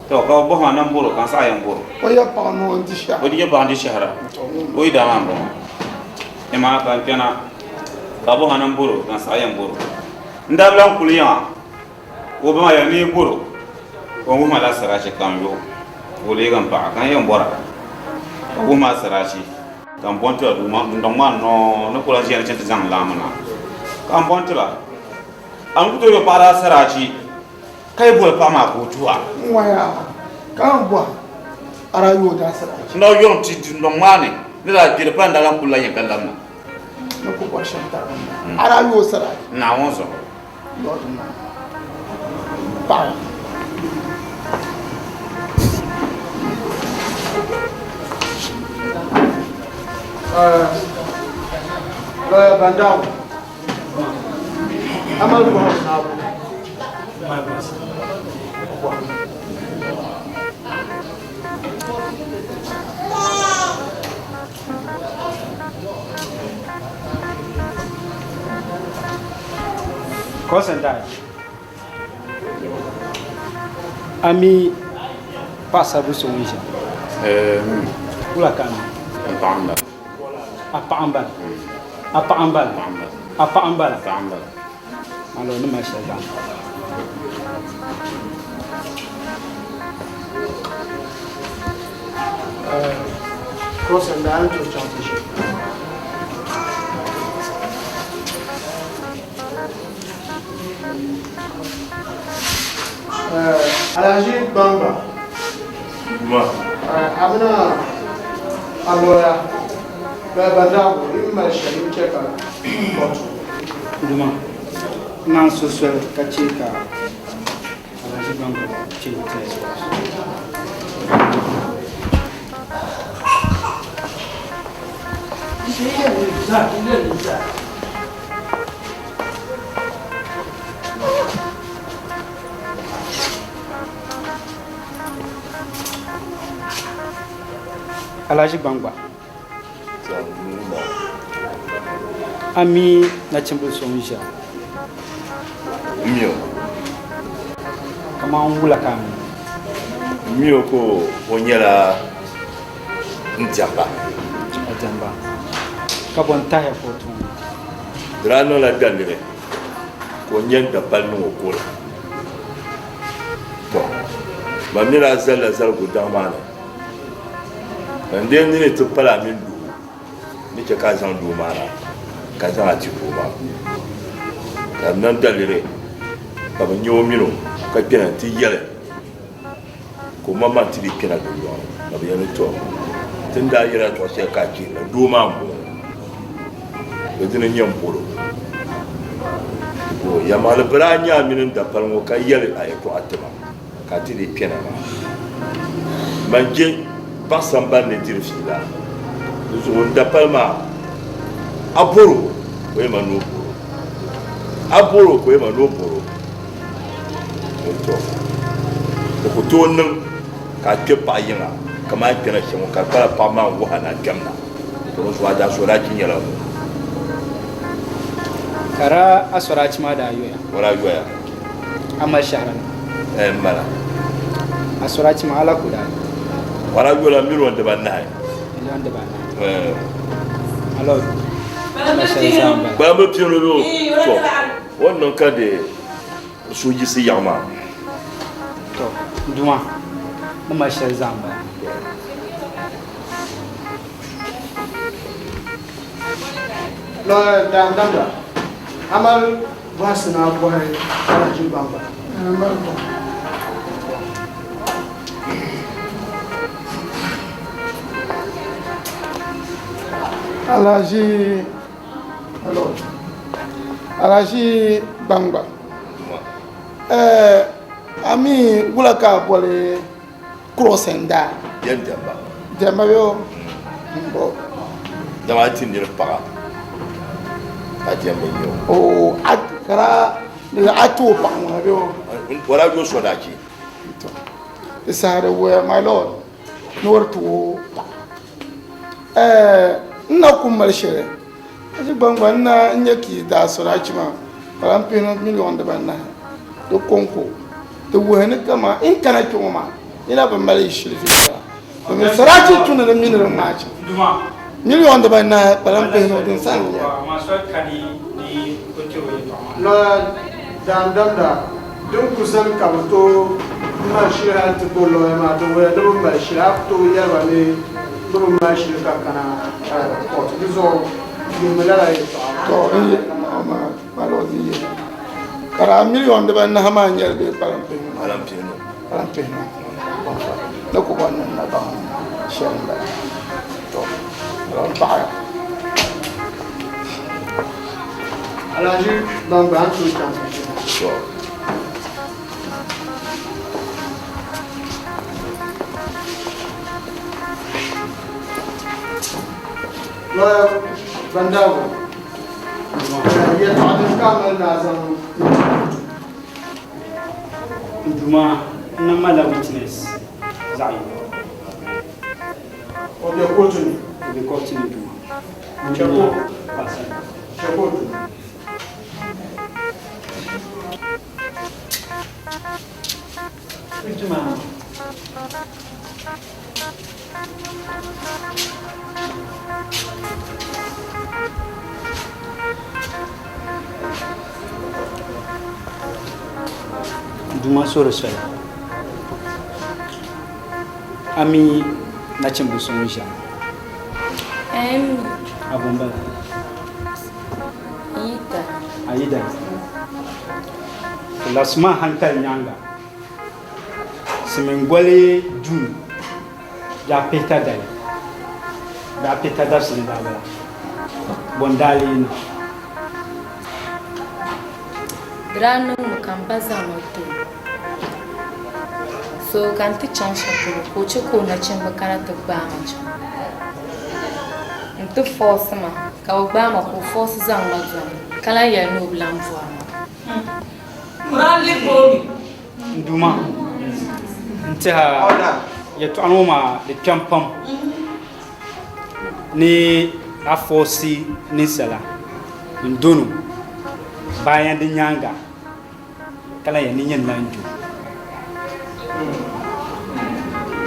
Tɔ! Ka bɛ bɔhi ma ni m bɔr o ka n saɣi yɛn bɔr o. O ya paɣa noo n-di shɛhira. O ya paɣa n-di shɛhira. O yidana maa m-bɔŋɔ. Amaa ka n kpɛna ka bɛ bɔhi ma ni m bɔr o ka n saɣi yɛn bɔr o. N daa bi lan kuli yiŋa. O ba maa yɛli ni yi bɔr o, ka o wuhi ma la sarachi ka n yo ka o leegi m paɣa, ka n yɛn bɔra ka o wuhi ma sarachi ka n bɔnti ba duu maa dundɔŋ maa noo ni ku lahi ʒiya ni chaŋ ti zaŋ laɣim na ka n bɔnti ba. A ni ku tooi yo paɣa daa sarachi ka yi boli paɣa maa ka o tuhi a. N waya ka n bɔhi a daa yo o daa sarachi. N daa yom ti dundɔŋ maa ni ni daa kpi di pala n daa lahi kuli la yɛn ka labina. Ni ku bɔri shɛm tariga m-bala. A daa yo o sarachi. Naawuni zuɣu. Paɣa. Lawyer Bandao, Amal bɔhim naabu. Constantine, a mi paɣasaribili so ŋun ʒiya? Wula ka a mi? N paɣa m-bala. A paɣa m-bala? A paɣa m-bala? A paɣa m-bala? Alo, ni mali shɛli daa. Cross and down to chaŋ ti ʒi. Alhaji Bamba. Ma. Amina a lawyer bɛ Bandago yi mali shɛli n chɛ ka court. Duma, naan so soli ka chɛ ka Alhaji Bamba chɛ witness box. Alhaji Gbangba, a mi nachimbili so ŋun ʒiya? N mi o. Kaman wula ka a mi o? N mi o ka o nyɛla n diɛmba. A diɛmba. Ka bɔ n-tahiya ka o tuŋ li? Di daa niŋla daliri ka o nya n dapali niŋ o kol. Tɔ! Man mi daa zalila zaligu daŋ maa ni, ka n dee nini ti pali a mini doo ni chɛ ka a zaŋ doo maa na ka zaŋ a ti doo maa. Ka di niŋ daliri ka bɛ nya o min o ka kpɛna nti yɛli ka o maŋmaŋ ti dii kpɛna dundɔŋ ni, ka bɛ yɛli ni, Tɔ! Ti ni daa yɛl a tɔɣ shɛli ka a chihiri la, doo maa m-bɔŋɔ. Di dini n-nyɛ m bɔr o. O yɛlimaŋli bɛ daa nya a mini n dapali ŋɔ ka yɛli a yɛtɔɣa ti ma, ka a ti dii kpɛna maa. Man je baɣ sambani ni diri fiila. Di zuɣu n dapali maa, a bɔr o, ka o yɛli ma ni o bɔr o. A bɔr o, ka o yɛli ma ni o bɔr o. Tɔ! Di ku tooi niŋ ka a kpe paɣ yiŋa. Kamani a kpɛna shɛm ŋɔ ka di pala paɣaba maa n-wuhi a ni a kpɛm na. To di zuɣu a daa sodachi nyɛla ŋun. Ka daa a sodachi maa daa yoya? O daa yoya. A mali shɛhira ni? Ɛɛ m mala. A sodachi maa ala ka o daa yo? O daa yola miliɔn dibaanahi. Miliɔn dibaanahi. Ɛɛ. Alo la shɛli zaa m-bala. Gbambil piɛlli o to o ni niŋ ka di suhu yiɣisi yaɣa maa. To n Duuma, ni mali shɛli zaa m-bala. Lɔya daandamda, a mali bɔhisi ni a bɔhi Alhaji Gbangba? M mali bɔhisi. Alhaji Alhaji Gbangba, eh, a mi wula ka a boli cross and die? Yɛn diɛmba. Diɛmba bɛ o? Mbo. Dama a ti niri paɣa ka diɛmba n-nyɛ o. Oo, a kara a ti o paɣa ŋuna bɛ o? O daa yo sodachi. Di saha di wuhiya my lord ni o di ti o paɣa. Ɛɛ n na ku mali shɛli Haji Gbangba n na n-nyɛ ka yi daa sodachi maa kpalan pihinu miliɔn dibanahi di kɔŋko di wuhi ni kaman n kana kpe ŋɔ maa yi na bi mali yi shili viɛnyɛla domin sodachi tu ni di mi ni di ŋmaai chaŋ miliɔn dibanahi kpalan pihinu din sani n-nyɛ li. Lɔya daandamda din ku zani ka bɛ tooi mali shili hali ti bo lɔya maa di wuhiya ni bɛ mali shili a ku tooi yɛli ba ni bɛ bi mali shili ka kana court di zuɣu yihimi lala yɛltɔɣa maa. Tɔ n yi maa lɔ di yi ka daa miliɔn dibanahi maa n-nyɛli bee kpalan pihinu maa? Kpalan pihinu. Kpalan pihinu ni ku bɔri ni n na baŋ shɛli m-bala. Tɔ n paɣiya. Alhaji Gbangba a ni tooi chaŋ Tɔ. Lawyer Bandago, yɛltɔɣa din ka a mali ni a zaŋ N Duuma, n na malila witness zaɣ yini. O be kootu ni. O be kootu ni Duuma. Chɛ ka o du. Duuma sori soli. A mi nachimbi so ŋun ʒiya ŋɔ? A bo m-bala? A yidana. To labisi ma hankali nyaaŋa. Silimiin goli June biɛɣu pihita dali, biɛɣu pihita dabisili daa bala. Bɔ n-daa lee niŋ? Di daa niŋmi ka m ba zaŋ o ti o. So ka n ti chaŋ shɛli polo ka o chɛ ka o nachimba kana ti gbaai ma chaŋ. N-ti fɔɔsi ma ka bɛ gbaai ma ka o fɔɔsi zaŋ ma dɔni ka lan yɛli ni o bi lan bɔri ma. N Duuma, n tɛha yɛtɔɣa ŋɔ maa di kpɛm pam ni a fɔɔsi ninsala n-dɔn o bayan di nyaaŋa. Ka lahi yɛli ni nyɛ n-lan jo.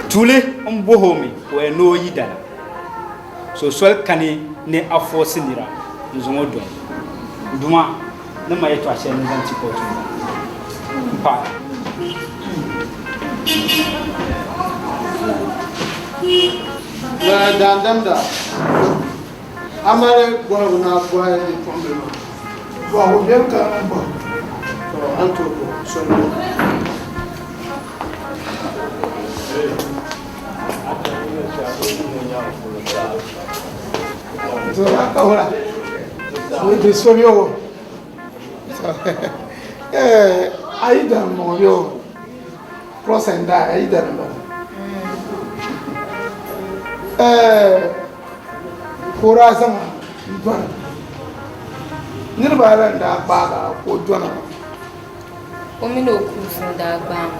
Tuuli m-bɔhi o mi ka o yɛli ni o yidana. So soli kani ni a fɔɔsi nira n-zaŋ o doli. N Duuma, ni ma yɛtɔɣ shɛli ni zaŋ ti kootu ŋɔ m-paɣi. Lala daandamda, a mali bɔhigu ni a bɔhi bipuɣimbila maa? Bɔhigu beni ka n bɔhi. Tɔ, a ni tooi bɔhi soli bɔhi. Di so bɛ o a yi dani m-bɔŋɔ bɛ o cross and die a yi dani m-bɔŋɔ ka o daa zaŋ n-dɔni niriba ala n-daa gbaagi a ka o dɔni a. O mini o kuusi n-daa gbaai ma.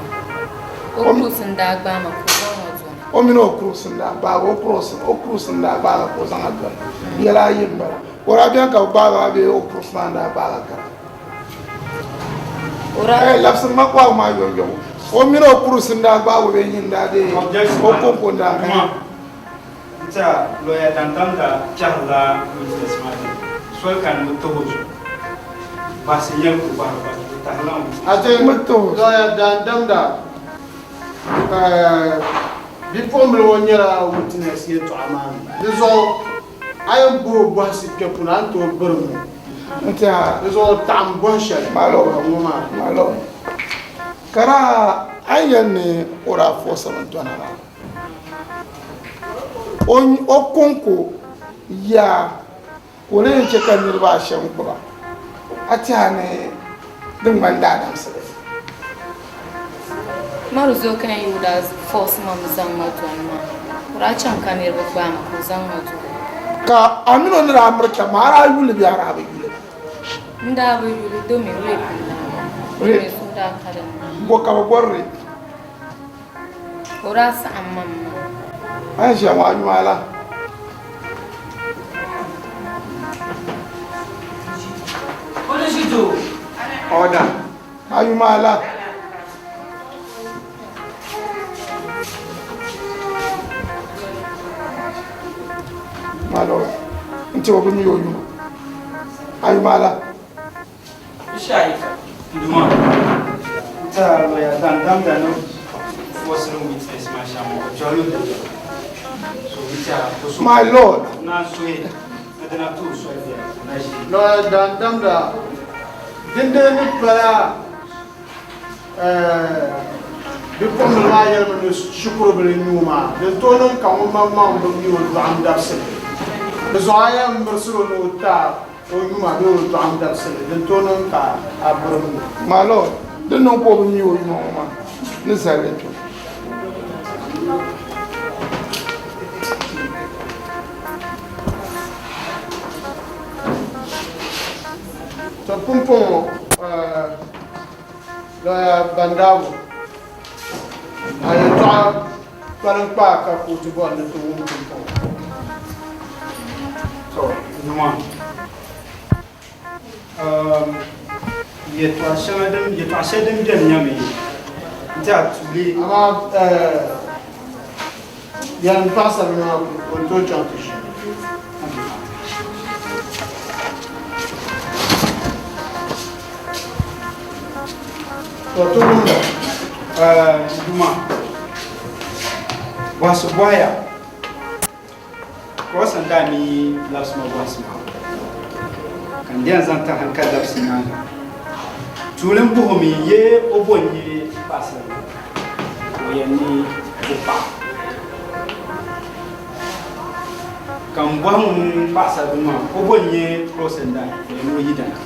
O kuusi n-daa gbaai ma ka o zaŋ ma dɔni. O mini o kurusi n-daa gbaagi o kurusi, o kurusi n-daa gbaagi ka o zaŋ a doli. Yɛla ayi m-bala. O daa beni ka bɛ gbaagi a bee o kurusi maa n-daa gbaagi a kara? Ɛɛ, labisimi ma kɔhigu maa yomyom. O mini o kurusi n-daa gbaagi o bee nyini n-daa deei o kɔŋko n-daa kani? N-tɛha lɔya Dandamda kpɛhirila witness maa ni soli kani o tahi o zuɣu. Bahisi n-yɛli ka o bahiri ba, o tahirila ŋun. A ti lɔya Dandamda bipuɣimbila ŋɔ nyɛla witness yɛltɔɣa maa ni. Di zuɣu a yɛn bɔhi o bɔhisi kpe puuni a ni tooi birim o. N-tɛha. Di zuɣu taɣim bɔhi shɛli ŋɔ maa. My lord, ka daa a ni yɛli ni o daa force mi dɔna maa. O kɔŋko yaa ka o lee chɛ ka niriba ashɛm gbuba, a tɛha ni di ŋmani daadamsili? Umaru zuɣu ka n yi o daa force ma mi zaŋ ma dɔni maa. O daa chaŋ ka niriba gbaai ma ka o zaŋ ma dɔni. Ka a mini o ni daa miri taba maa, a daa yuli bee a daa bi yuli? N daa bi yuli domi rape n-daa niŋ. Domi so daa ka din ni. Bɔ ka bɛ bɔri rape? O daa saɣim ma m-ma. A ni ʒiya ŋɔ a yuma la. Order. A yuma la. My lord, n ti o bi mi o yuma. A yuma la. Duma, n-tɛha lɔya dandamda ni forcing witness maa shɛm ŋɔ, o chɛrila o dabiɛm. So n tɛha o so My lord. naan suhi ni di na tuhi soli bɛla o na ʒi. Lɔya dandamda dindee ni pala bipuɣimbila maa yɛlimi ni shikuru bila n-nyɛ o maa, din tooi niŋ ka ŋun maŋmaŋ bi mi o dɔɣim dabisili. Di zuɣu a yɛn mirisir o ni o taai O yuma bee o dɔɣim dabisili, din tooi niŋ ka a birim ni. My Lord, din niŋ ka o bi mi o yuma ŋɔ maa ni zali li kpe. To pumpɔŋɔ lɔya Bandaabu, a yɛltɔɣa kpaliŋkpaa ka kootu bɔri ni ti wum pumpɔŋɔ. To, Numa, yɛtɔɣa shɛŋa din, yɛtɔɣa shɛli din beni nyɛmi n-ti a tuuli. Amaa yɛlim paɣasarili maa ka o tooi chaŋ ti ʒini. To, ti wumda. Numa, bɔhisi bɔhiya. Cross n daa mi labisi ma bɔhisi maa ka n yɛn zaŋ ti hali ka labisi nyaaŋa. Tuuli m buhi mi ye o bo n-nyɛ paɣasarili ka o yɛn ni o paɣa. Ka m bɔhi ŋun paɣasarili maa o bo n-nyɛ cross n daa ka o yɛn ni o yidana.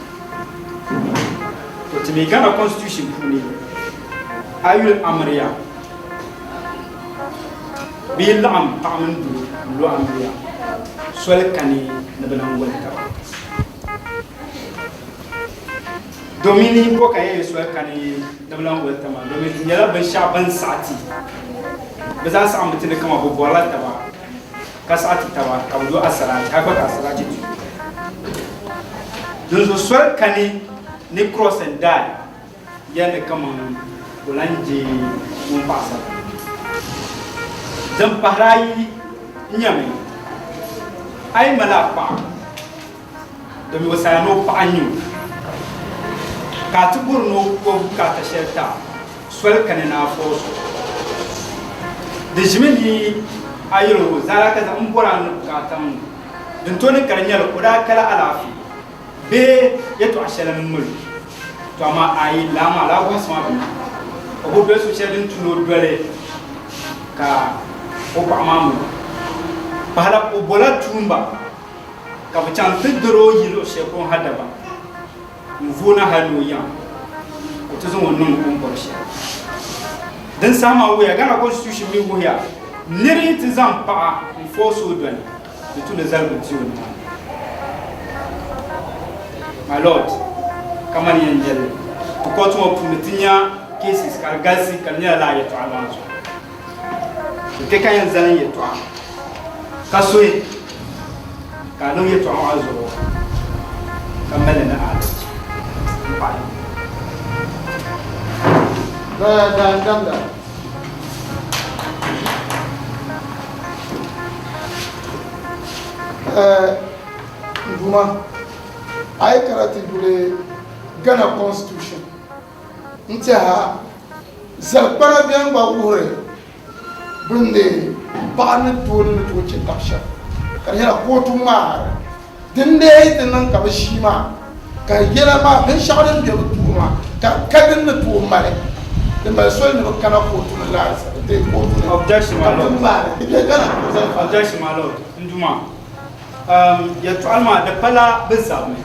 To ti mi Ghana constitution puuni a yuli amiriya. Bɛ yi laɣim paɣa mini doo n-lo amiliya, soli kani ni bɛ lan wali taba. Domini bɔ ka yɛn soli kani ni bɛ lan wali taba maa? Domin di nyɛla binshɛɣu bɛ ni saɣi ti. Bɛ zaa saɣimmi ti ni kaman bɛ bɔrila taba ka saɣi ti taba ka bɛ yo asaraachi hali gba ka asaraachi ti yo. Dinzuɣu soli kani ni cross and die. Yɛli kaman o lan je ŋun paɣisara. Din pahiri ayi n-nyɛmi, a yi mali a paɣa, domi o saya ni o paɣa n-nyɛ o, ka a ti bɔri ni o bukaata shɛli ti a, soli kani ni a force o. Di ʒimi ni a yɛl o zaala ka zaŋ m bɔri a ni bukaata ŋ-ŋɔ. Din tooi ni ka di nyɛli o daa kala alaafee. Bee yɛtɔɣ shɛli m-mali o. Tɔ amaa a yi laa maa, lala bɔhisi maa bi niŋ. O bi doli so shɛli din tu ni o doli ka o paɣa maa mali o. Pahila o bola tuumba ka bɛ chaŋ ti dir o yi luɣ shɛli polo ha dabam n-vooi na hal ni o yiŋa ka o ti zaŋ o niŋ o ni bɔri shɛli. Din saha maa wuhiya, Ghana Constitution mi wuhiya nir yi ti zaŋ paɣa n-force o doli di tu ni zaligu di o nimaani. My Lord, kamani yɛn yɛli ti court ŋɔ puuni ti nya cases ka di galisi ka di nyɛla lala yɛtɔɣa maa zuɣu. Kpe ka yɛn zali n yɛtɔɣa, ka suhi ka a niŋ yɛtɔɣa maa zuɣu ka mali li ni adalci m-pahi. Lɔya daa n-damda. Ɛɛ n Duuma, a yi kana ti yuli Ghana Constitution n-tɛha zalikpana bɛn gba wuhiri bɛ ni paɣa ni doo ni ni tooi chɛ tab shɛm ka di nyɛla kootu ŋmaari din lee ti niŋ ka bɛ ʒii maa ka yɛla maa binshɛɣu din be bɛ tooni maa ka ka din ni tooi mali di mali soli ni bɛ kana kootu ni laasabu dee kootu ni Objection, my ka bɛ lord. maali di be Ghana ka bɛ zaŋ fa Objection, my lord. N Duuma, yɛltɔɣali maa di pala bɛ zabimi.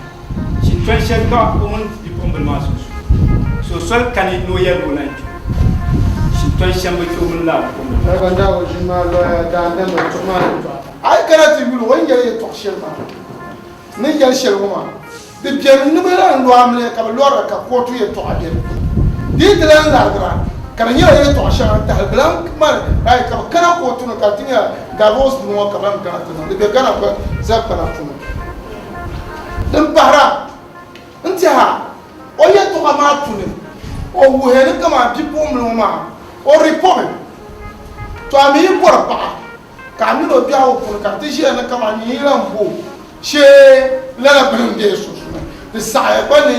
Shintɔn shɛli ka o mini bipuɣimbila maa sunsuuni. So soli kani ni o yɛli ni o lan kpi o. Shintɔn shɛm bi kpi o mini lala bipuɣimbila maa. Ka daa o ʒini maa lɔya daadam ni tuɣi maa yɛltɔɣa. A yi kana ti yuli o ni yɛli yɛltɔɣ shɛli maa ni yɛli shɛli ŋɔ maa, di beni ni bɛ lan lo amiliya ka bɛ lɔrira ka kootu yɛltɔɣa be di puuni. Di yi ti lan larigira ka di nyɛla yɛltɔɣ shɛŋa n-tahi bɛ lan mali ayi ka bɛ kana kootu ni ka di ti nyɛla divorce dini ŋɔ ka bɛ lan kana ti niŋ. Di be Ghana gba zalikpana puuni. Din pahira, n tɛha o yɛltɔɣa maa puuni o wuhiya ni kaman bipuɣimbila ŋɔ maa o ripomi, to a mi yi bɔri paɣa ka a mini o biɛhigu puuni ka di ti ʒiya ni kaman nyin yi lan bo shee lala bini m-be yi sunsuuni, di saɣiya gba ni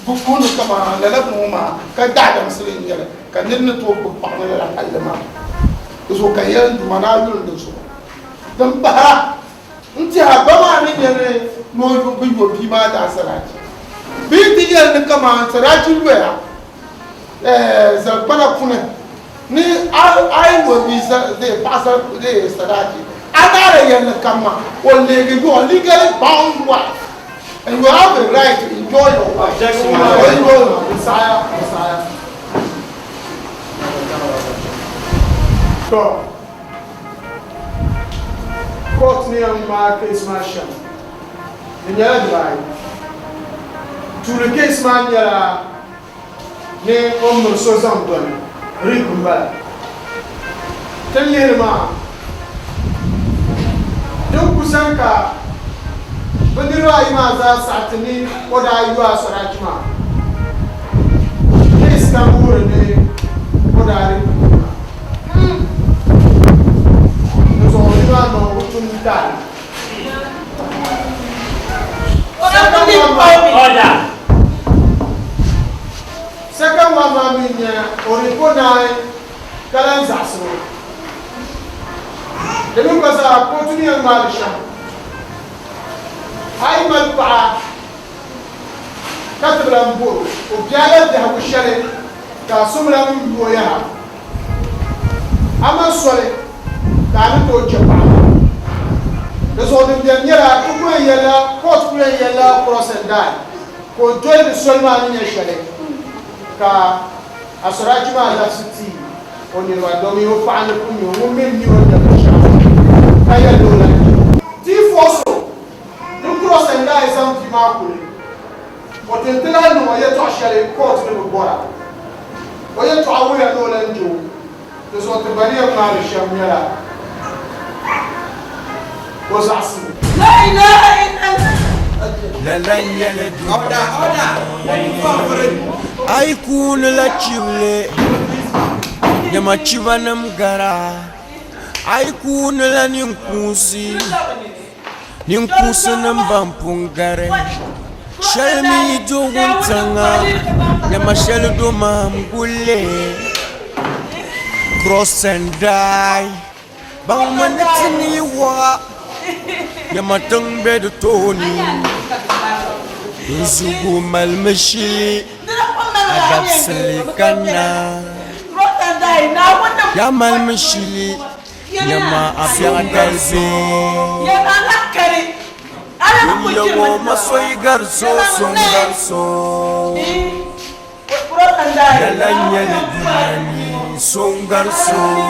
bɛ puhi ni kaman lala bini ŋɔ maa ka daadamsili n-nyɛ li ka nir ni tooi gbubi paɣa ni lala halli maa. Di zuɣu ka n yɛli n Duuma ni a yuli di zuɣu. Din pahira, N tɛha ba maa ni nyɛ ni o bi yo bia maa daasarachi bee ti yɛli ni kaman sarachi loya zalikpana puni ni a yi yo bia paɣa sarachi a naara yɛli ni kam maa o leegi your legally bound wife and you have a right to enjoy your wife. Court ni yɛn ŋmaai case maa shɛm di nyɛla dibaayi. Tuuli case maa nyɛla ni o ni miri so zaŋ dɔni rape m-bala. Ti ni lihiri maa din ku sani ka bɛ niriba ayi maa zaa saɣi ti ni o daa yo asɔrachi maa. Case kam wuhiri ni o daa rape bia maa. Di zuɣu ni maa niŋ o tum taali. Second one maa mi nyɛ o di po naai ka lan zaɣisi o. Di mi gba zaa kootu ni yɛn ŋmaai li shɛm. A yi mali paɣa ka ti bi lan bɔr o, o biɛla biɛhigu shɛli ka so mi lan yu o yaha. Amaa soli ka a ni tooi chɛ paɣa maa. Di zuɣu din beni nyɛla ti ku yɛn yɛlila court ku yɛn yɛlila cross and die ka o doli di soli maa ni nyɛ shɛli ka Asɔrachi maa labisi ti o niriba domi o paɣa ni pun nyɛ o ŋun mi mi o ni nyɛ binshɛɣu ka yɛli ni o lahi nyɛ o. Ti force o ni cross and die zaŋ bia maa kuli. O ti ti lahi niŋ o yɛtɔɣ shɛli court ni bi bɔra. O yɛtɔɣa wuhiya ni o lan je o. Di zuɣu ti gba ni yɛn maani shɛm nyɛla o zaɣisibu. A yi kuuni la chibili, nyama chibanim gara. A yi kuuni la ninkuunsi. Ninkuunsinim ban pun gari shɛli mi yi do wuntaŋa, nyama shɛli do mahim gulli. Cross and die, baŋmi ni ti ni yi wɔɣa, nyama tiŋ be di tooni. Dinzuɣu malimi shili a dabisili kanna, yaa malimi shili. Nyama a biɛɣu dali bee? Dunia ŋɔ masoyi gari so so n-gari so. Lala n-nyɛ li dunia ni so n-gari so.